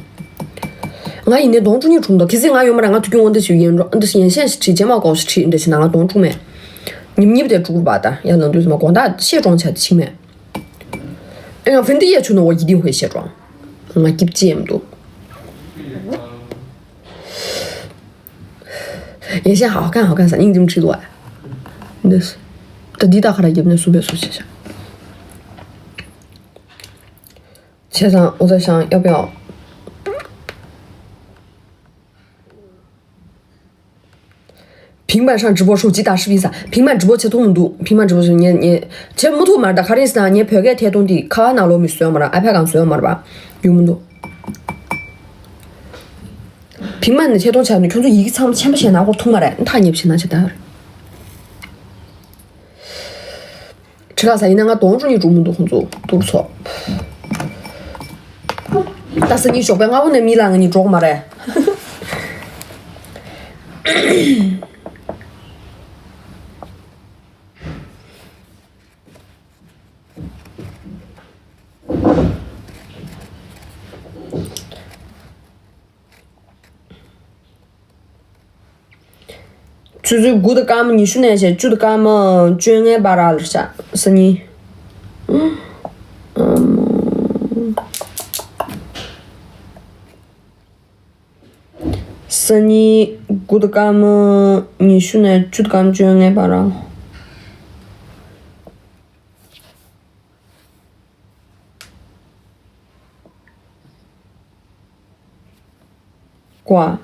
ང་ཡིན་ནའི་གདོང་བཀྲུ་སྙིང་བྲོ་མི་འདུག་གལ་སྲིད་ང་ཡོད་མ་རེད། ང་དུས་རྒྱུན་འོ་འདི་ཞིག་ཡིན་འགྲོ་འདི་ཞིག་ཡན་ཤན་ཞིག་བྲིས་ཇེ་མ་ཀོག་ཞིག་བྲིས་འདི་ཞིག་ན་ང་གདོང་བཀྲུ་མེད། ཉིབ་ཉིབ་དེ་བཀྲུ་དགོས་པ་ད་ཡང་ནང་དུས་ཙམ་དགོང་དག་ཤེས་གྲོང་ཆ་དེ་ཕྱིན་མེད། ཨེ་ཡང་ཧྥིན་ཏི་ཡ་ཆུ་ནོ་བ་ཡི་ཏིང་ཧུའེ་ཤེས་གྲོང་ང་སྐྱིབ་ཅི་ཡིན་འདུག་ཡན་ཤན་ཧའོ་ཁན་ཧའོ་ཁན་ས་སྙིང་རྗེ་མོ་བྲིས་འདུག་ཨ། འདི་ད་འདི་ད་ཁ་ར་རྒྱབ་ནས་སུ་བས་སུ་ཆེ་ཆ། 切上，我在想要不要。平板上直播手机打视频啥？平板直播切通唔读，平板直播就你你切木头嘛，打卡里斯呢，你别个贴东西，卡那罗米索嘛了，iPad 上索嘛了吧？有木头。平板的贴东西，你看这一个仓千不钱拿过通嘛嘞，他也不钱拿去打。 ཁྲི་ལ་ས་ཡིན་ན་ང་གདོང་བཀྲུ་ནི་འགྲོ་མི་འདུག་ཁོང་ཚོ་དུར་ཚོ། ད་སང་ཉིན་ཞོགས་པའི་སྔ་པོ་ནས་མི་ལ་ང་གཉིས་འགྲོ་གི་མ་རེད། ཆུ་ཚོད་དགུ་དང་སྐར་མ་ཉི་ཤུ་ནས་བྱས་བཅུ་དང་སྐར་མ་བཅོ་ལྔའི་བར་ལ་ཤག་སང་ཉིན། སང་ཉིན་དགུ་དང་སྐར་མ་ཉི་ཤུ་ནས་བཅུ་དང་སྐར་མ་བཅོ་ལྔའི་བར་ལ། ཀོ། ཡང་།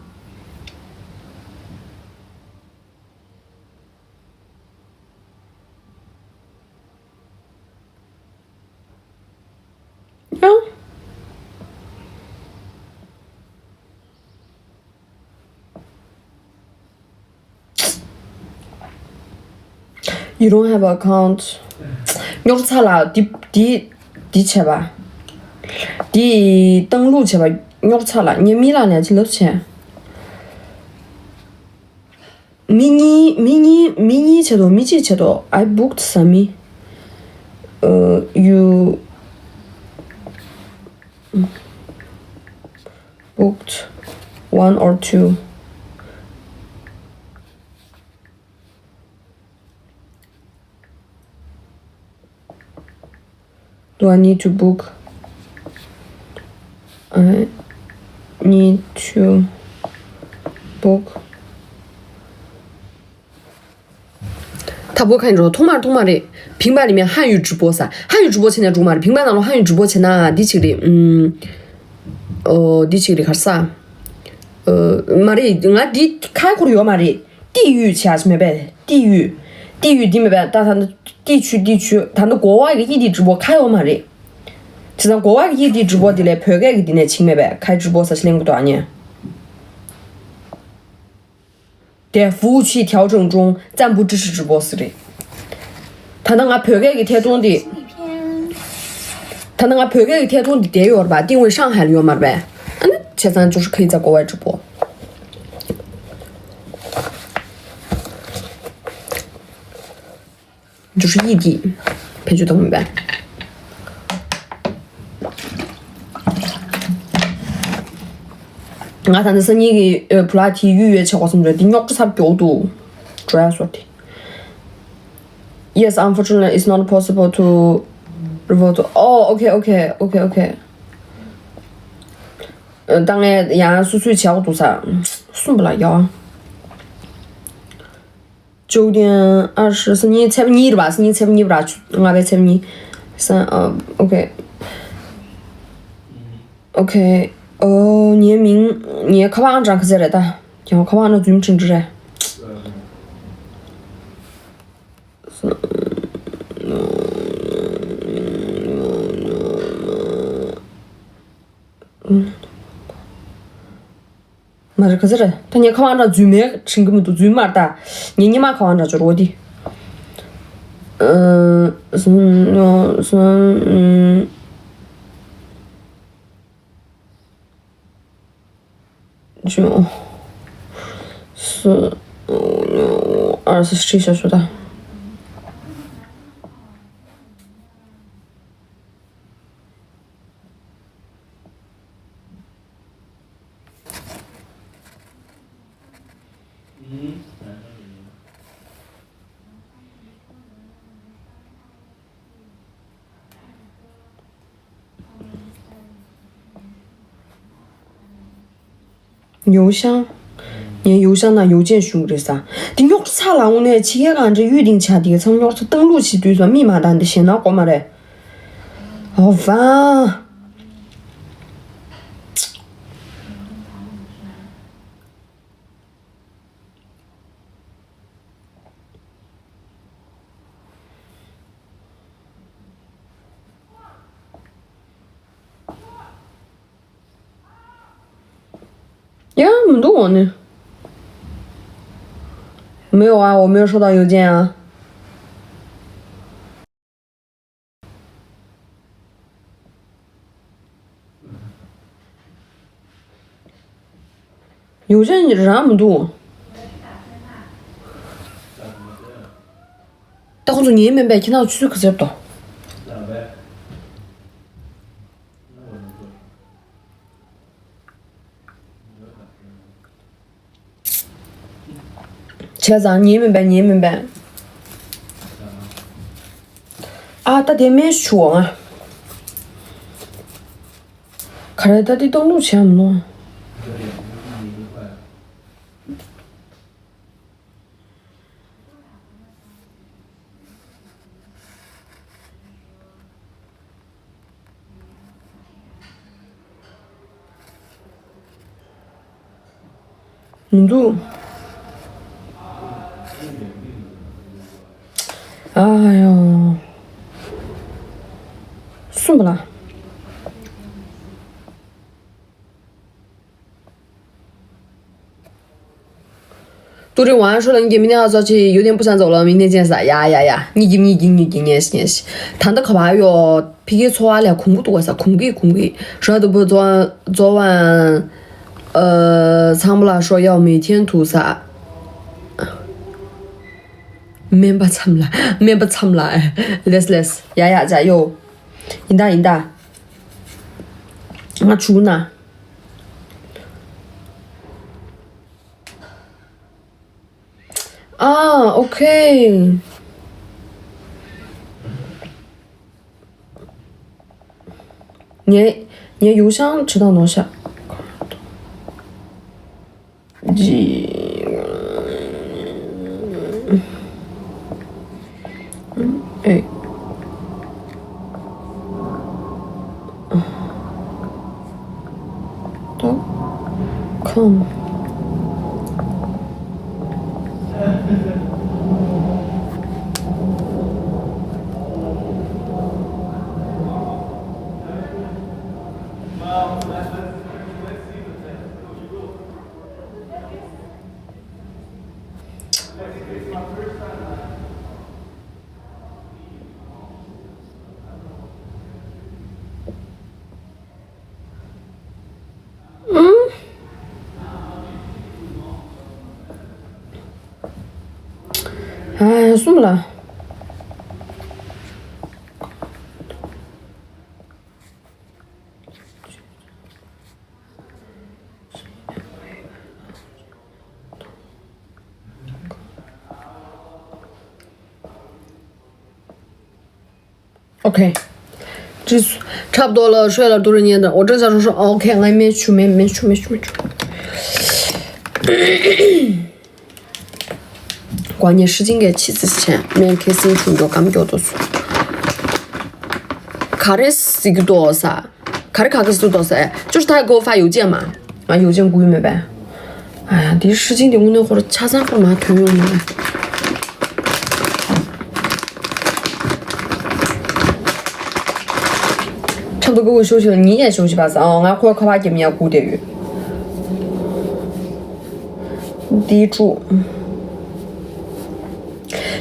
You don't have account. རྙོག་ཚ་ལ་འདི་འདི་འདི་བྱས་པ། འདི་བཏང་ལུགས་བྱས་པ་རྙོག་ཚ་ལ་ངས་མི་ལ་ནས་ཅི་ལབ་བྱས། མི་གཉིས་མི་གཉིས་མི་གཉིས་བྱས་དོ་མི་གཅིག་བྱས་དོ། I booked Sami. Uh, you booked one or two. Do I need to book? I need to book. ད་བོ་ཁ་ཡིན་རོ་ཐོག་མར་ཐོག་མར་རེད། ཕིང་པ་རེད་མེད་ཧ་ཡུ་直播ས། ཧ་ཡུ་直播བྱས་ན་འགྲོ་མ་རེད། ཕིང་པ་ནང་ལ་ཧ་ཡུ直播བྱས་ན་འདི་ཅིག་རེད། ཨུམ། ཨོ་འདི་ཅིག་རེད་གར་ས། ཨོ་མ་རེད། ང་འདི་ཁ་ཁོར་ཡོད་མ་རེད། 地域 བྱས་མེད་པས། 地域 地域 འདི་མེད་པས། ད་ད་ལྟ་地区 地区 ད་ལྟ་国外གི 异地直播ཁ་ཡོད་མ་རེད། བྱས་ཙང་国外གི 异地直播འདི་ལས་བོད་སྐད་ཀྱི་འདི་ནས་ཕྱིན་མེད་པས། 开直播ས་ཞིག་ལེན་གི་འདུག་ཨ་ནི། 的服务器调整中，暂不支持直播 ཟེར་རེད། ད་ལྟ་ང་བོད་སྐད་ཀྱི་ཐད་གཏོང་འདི། ད་ལྟ་ང་བོད་སྐད་ཀྱི་ཐད་གཏོང་འདི་བསྡད་ཡོད་རེད་པ། 定位上海ལ་ཡོད་མ་རེད་པས། ཨ་ནི་བྱས་ཙང་就是可以在国外直播。 就是异地，陪酒等明白。ང་ད་ནི་སང་ཉིན་གྱི་བུ་ལག་དེ་གཡུག་ཡོད་ཆེ་གོ་སོང་འདྲ་འདི་རྙོག་དྲ་ཚབ་མགྱོགས་འདུག་འགྲོ་ཡ་སོ་དེ། Yes, unfortunately, it's not possible to revote. Oh, okay, okay, okay, okay. ད་ངས་ཡང་སུ་སུས་བྱ་འོ་འདུག་ས། གསུམ་པ་ལ་ཡོ། 九点二十 སང་ཉིན་ཚེས་པ་གཉིས་རེད་པ། སང་ཉིན་ཚེས་པ་གཉིས་པ་ར། ལྔ་པའི་ཚེས་པ་གཉིས། སང་ཨ། ཨོ་ཁེ། ཨོ་ཁེ། ཨོ་ངའི་མིང་ངའི་ཁ་པར་ཨང་གྲངས་ག་ཚད་རེད་ད། ཡང་ཁ་པར་ཨང་གྲངས་རྫུན་མ་དྲན་གྱི་རེད། མ་རེད་ག་ཚོད་རེད། ད་ངས་ཁ་པར་ཨང་གྲངས་རྫུན་མའི་དྲན་གི་མི་འདུག་རྫུན་མ་རེད་ད། ངས་སྔོན་མ་ཁ་པར་ཨང་གྲངས་འབྱོར་འོ་དེ། ཨ། སུམ། སུམ། ཅུང་། སུམ། ཨ། སུམ་ཅུ་ཞེ་ཞོ་ད། 邮箱། ངའི邮箱ནང་邮件ཞུ་གི་རེད་ས། འདི་རྙོག་ཚ་ལ་འོང་ནས་ཕྱི་རྒྱལ་གང་འདྲ་གཡུག་ཏིང་ཆ་དེ་ག་ཚང་རྙོག་ཚ་བཏང་ལུགས་ཤིག་དུས་སུ་མི་མ་དང་འདི་ཞེ་ན་གོ་མ་རེད། ཨོ་ཝ། ཡང་མི་འདུག་འོ་ནི། 没有啊，我没有收到邮件啊。 ཡོ་བྱད་རང་མི་འདུག་ཁོང་ཚོ་ཉན་མིན་པས་ཁྱེད་རང་ཆུ་ཚོད་ག་ཚོད་འདུག་བྱས་ཙང་ཉན་མིན་པས་ཉན་མིན་པས། ཨ་ད་དེ་མེད་ཞུ་འོང་ང་། ག་རེ་ད་དེ་གཏོང་ལུགས་བྱས་མི་ལོང་། མི་འདུག་ཨ་ཡོ། གསུངས་པ་ལ། ཏུ་རིན་ཝང་ཧྲོ་ལན་གྱི་མི་སྣ་ཚོགས་ཆེ་ཡུ་ཏན་པུ་སན་ཚོགས་ལ་མི་སྣ་ཅན་ས་ཡ་ཡ་ཡ་གཉིས་ཀྱི་གཉིས་ཀྱི་གཉིས་ཀྱི་ཉེས་ཉེས། ད་ལྟ་ག་བ་ཡོད། ཕི་གི་འཚོ་བ་ལས་གོང་གུ་འདུག་བ་ས་གོང་གི་གོང་གི་ར་དུ་བུ་ཛོ་ཛོ་ཝན། ཚང་མ་ལ་ཧྲོ་ཡའོ་མེ་ཐེན་དུ་ས། སྨན་པ་མཚམས་ལ་སྨན་པ་མཚམས་ལ། ལེས་ལེས་ཡ་ཡ་ཅ་ཡོ། ཡིན་ད་ཡིན་ད། ང་བྱུག་ན། ཨ། ཨོ་ཁེ། ངས་ངས་ཡུ་ཤང་ཁྲི་དང་ནོ་ཤ། ཇི། ཨེ། ཏོ། ཁམ། ཨ་གསུམ་ལ། ཨོ་ཁེ། ཅི། འཁྲབ་རྡོ་ལ་ཧྲོས་ལ་ཏུ་རུ་ཉན་དང་འོ་ཀྲེན་ས་རུ་ཧྲོ། ཨོ་ཁེ། ང་མེ་ཆུ་མེ་མེ་ཆུ་མེ་ཆུ་མེ་ཆུ། ཀོ་ཉེ་ཧྲི་ཅིང་གེ་ཆི་ཙི་ཆེན་མེན་ཁེ་སིན་ཆུང་འགྲོ་སྐམ་སྐྱོ་དོ་སུ། ག་རེ་སི་གི་དོ་ས། ག་རེ་ག་གི་སུ་དོ་ས། ཅུ་ཐ་གོ་ཧྥ་ཡོ་ཅེ་མ། ང་ཡོ་ཅེ་གུ་མེ་པེ། ཨ་ཡ་འདི་ཧྲི་ཅིང་འདི་དངོས་གནས་ཧོར་ཆ་ཚང་ཧོར་མ་ཐོན་ཡོང་མེ་པེ། ཁྲབ་ཏུ་གོ་གོ་ཤོ་ཤོ་ཉི་ཡ་ཤོ་ཤི་པ་ས། ཨ་ང་ཁོ་ཁ་བ་ཀྱེ་མི་ཡ་གུ་དེ་ཡོད། འདི་ཀྲུ།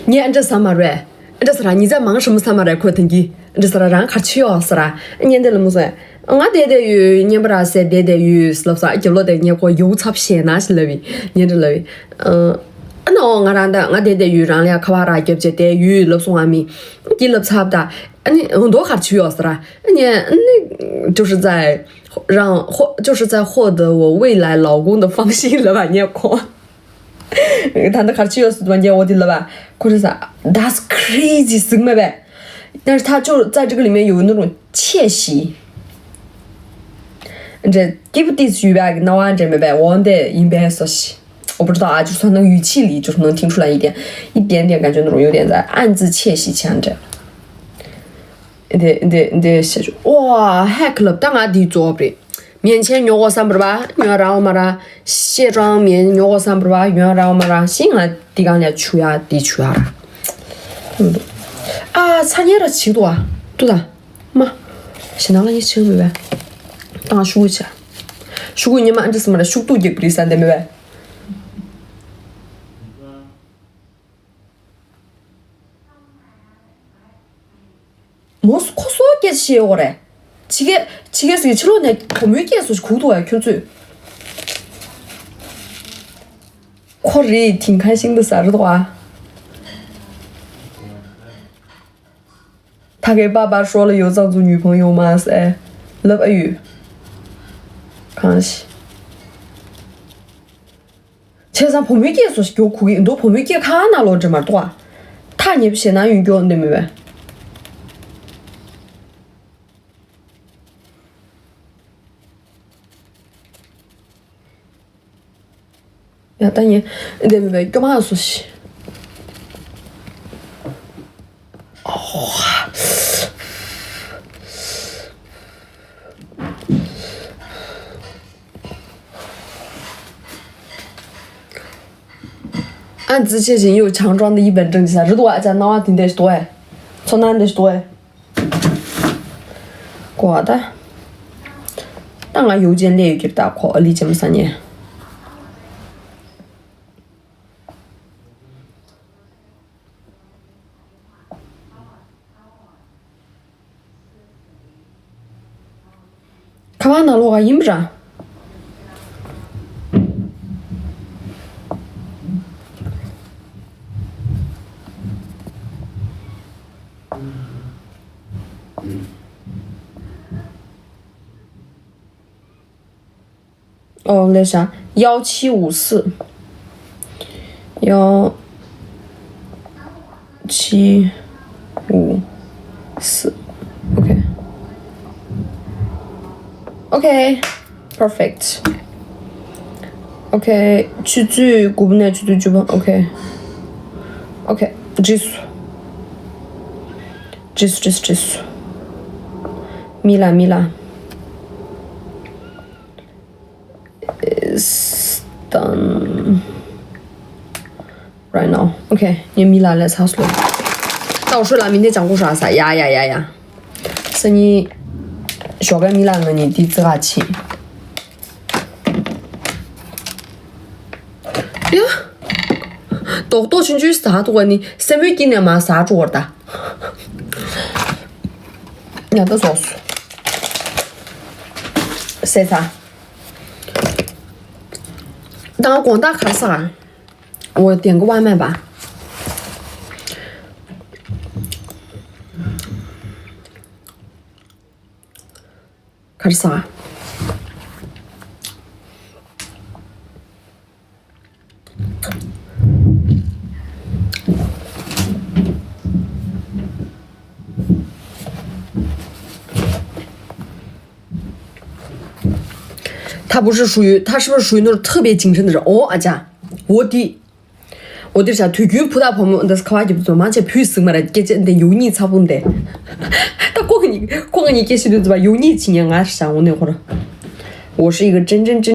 ཉེ་ཨ་འདྲ་ས་མ་རེད། འདྲ་ས་ར་ཉི་ཚ་མང་ཧྲི་མོ་ས་མ་རེད་ཁོ་ཐང་གི། འདྲ་ས་ར་རང་གར་ཆི་ཡོད་ས་ར། ཉན་དེ་ལ་མོ་ས། ང་དེ་དེ་ཡོད་ཉན་པ་ར་སེ་དེ་དེ་ཡོད་ལབ་ས་རྒྱབ་ལོ་དེ་ཉེ་ཁོ་ཡོ་ཚབ་ཤེས་ན་ཞི་ལབ་བི་ཉན་འདྲ་ལབ་བི། ཨ་ནོ་ང་རང་ད་ང་དེ་དེ་ཡོད་རང་ལ་ཁ་བ་ར་རྒྱབ་ཅེ་དེ་ཡོད་ལབ་སོང་ང་མི། ཀྱི་ལབ་ཚབ་ད། ཨ་ནི་འོ་མདོ་གར་ཆི་ཡོད་ས་ར། ཨ་ནི་ཨ་ནི་就是在让或就是在获得我未来老公的方式ལབ་བ་ཉེ་ཁོ། ད་ལྟ་གར་ཆི་ཡོད་སུ་མ་རྒྱལ་འོ་དེ་ལབ་པ། ཁོ་རེ་ས། That's crazy ཟིག་མེད་པས།但是他就在这个里面有那种窃喜。འདྲ་give this you back ན་བ་འདྲ་མེད་པས་འོ་འདི་ཡིན་པས་སོ་ཞི།我不知道啊，就是他那个语气里，就是能听出来一点，一点点感觉那种有点在暗自窃喜腔这样。འདི་འདི་འདི་ཤ་ཅུ། ཨོ་ཧེ་ཁ་ལབ་ད་ང་འདི་རྫོགས་པ་རེད། 面前ཉོ་གོ་བསམ་པར་བ་ཉོ་ར་བ་མ་ར། ཤེས་རང་མེད་ཉོ་གོ་བསམ་པར་བ་ཉོ་ར་བ་མ་ར་ཤིང་ང་འདི་གང་ལ་ཆུ་ཡ་འདི་ཆུ་ཡ་ར། ཨ་ཚ་ཉེ་ར་ཆིག་ཏུ་ཨ་ཏུ་ད་མ། ཞེ་ནང་ལ་ཡི་ཆིག་མི་བས། ཏང་ཤུ་གུ་ཆ། ཤུ་གུ་ཉི་མ་ཨ་འདྲ་སི་མ་ར་ཤུག་ཏུ་རྒྱག་པ་རི་ས་འདི་མི་བས། མོ་སུ་ཁོ་སོ་སྐད་ཤེས་ཡོད་རེད། ཕྱི་སྐད་ཕྱི་སྐད་ཟེར་ཕྱི་ལོགས་ནས་བུ་མོའི་སྐད་སུ་ཁུག་འདུག་བ་ཁྱོད་ཚོས། ཁོ་རེད་དིང་ཁ་ཤིང་དུ་ཟ་རུ་འདུག་བ། 他给爸爸说了有藏族女朋友吗？ཟེར་ལབ་ཨ་ཡོད། གང་ཞིག་བྱས་ཙང་བུ་མོའི་སྐད་སོ་ཞིག་མགྱོགས་གོ་གི་འདུག་བུ་མོའི་སྐད་ཁ་ན་ལོ་འདྲེ་མར་གཏོགས། ཐག་ཉེ་བ་ཞེ་ན་ཡོན་སྐྱོ་འདི་མི་བས། ཡ་ད་ཉེ་འདི་མི་བས་སྐྱོ་མ་སོ་ཞིག་ཨ་ཙི་ཆེ་ཞིང་ཡོད་ཆང་ཀྲང་དེ་ཡིན་པའི་འགྲེང་ཅི་ས་རི་དུ་ཨ་ཅག་སྣང་བ་དེ་འདྲ་ཞིག་འདུག་ཨེ། ཚོར་སྣང་འདྲ་ཞིག་འདུག་ཨེ། གོ་བ་ད། ད་ང་ཡོ་ཅན་ལས་ཡོད་ཀྱི་ད་ཁོ་ཨ་ལི་ཅེ་མ་ས་ཉེ། ཁ་བ་ན་ལོ་ག་ཡིན་པ་ར། ཨོ་ལེ་ཤ། 幺七五四。 幺七五四。 OK OK perfect。 OK ཆུ་ཚོད་དགུ་པ་ནས་ཆུ་ཚོད་བཅུ་པ། OK OK འགྲིག་སོང་། འགྲིག་སོང་འགྲིག་སོང་འགྲིག་སོང་། མི་ལ་མི་ལ། It's done right now. OK ངས་མི་ལ་ལས་ཚགས་སུ་ལོ། ད་འོ་ཧྲུལ་ལ་མི་འདི་ཅང་གོ་ཧྲ་ས་ཡ་ཡ་ཡ་ཡ། སང་ཉིན་ཞོགས་ཀས་མི་ལ་ང་གཉིས་འདི་རྩི་ག་ཕྱིན། ཡ། རྡོག་རྡོག་ཆུང་ཆུང་ཟ་འདུག་ག་ནི་སེན་མོའི་དཀྱིལ་ནས་མར་ཟ་འགྲོ་བར་ད། ཉ་ད་ཟོག་སོ། ཟས་ཚ། ད་དགོང་དག་ག་རེ་ཟ། འོ་དེང་གི་བ་མེད་པ། ག་རེ་ཟ། ད་不是属于，他是不是属于那种特别谨慎的人？哦，阿佳，我的 འོ་དེ་བྱ་དུས་རྒྱུན་བུ་དང་བུ་མོ་འདི་ཁ་བ་རྒྱབ་ཚོ་མང་ཆེ་བུས་ཟིག་མ་ར་སྐད་ཆ་འདི་ཡོ་ཉིད་ཚ་པོ་འདི། ད་ཁོ་གཉིས་ཁོ་གཉིས་སྐད་ཤེས་དུས་ཚོ་བ་ཡོ་ཉིད་ཆི་ཉ་ང་ཧྲ་འོ་ནས་ཁོ་ར། 我是一个真真真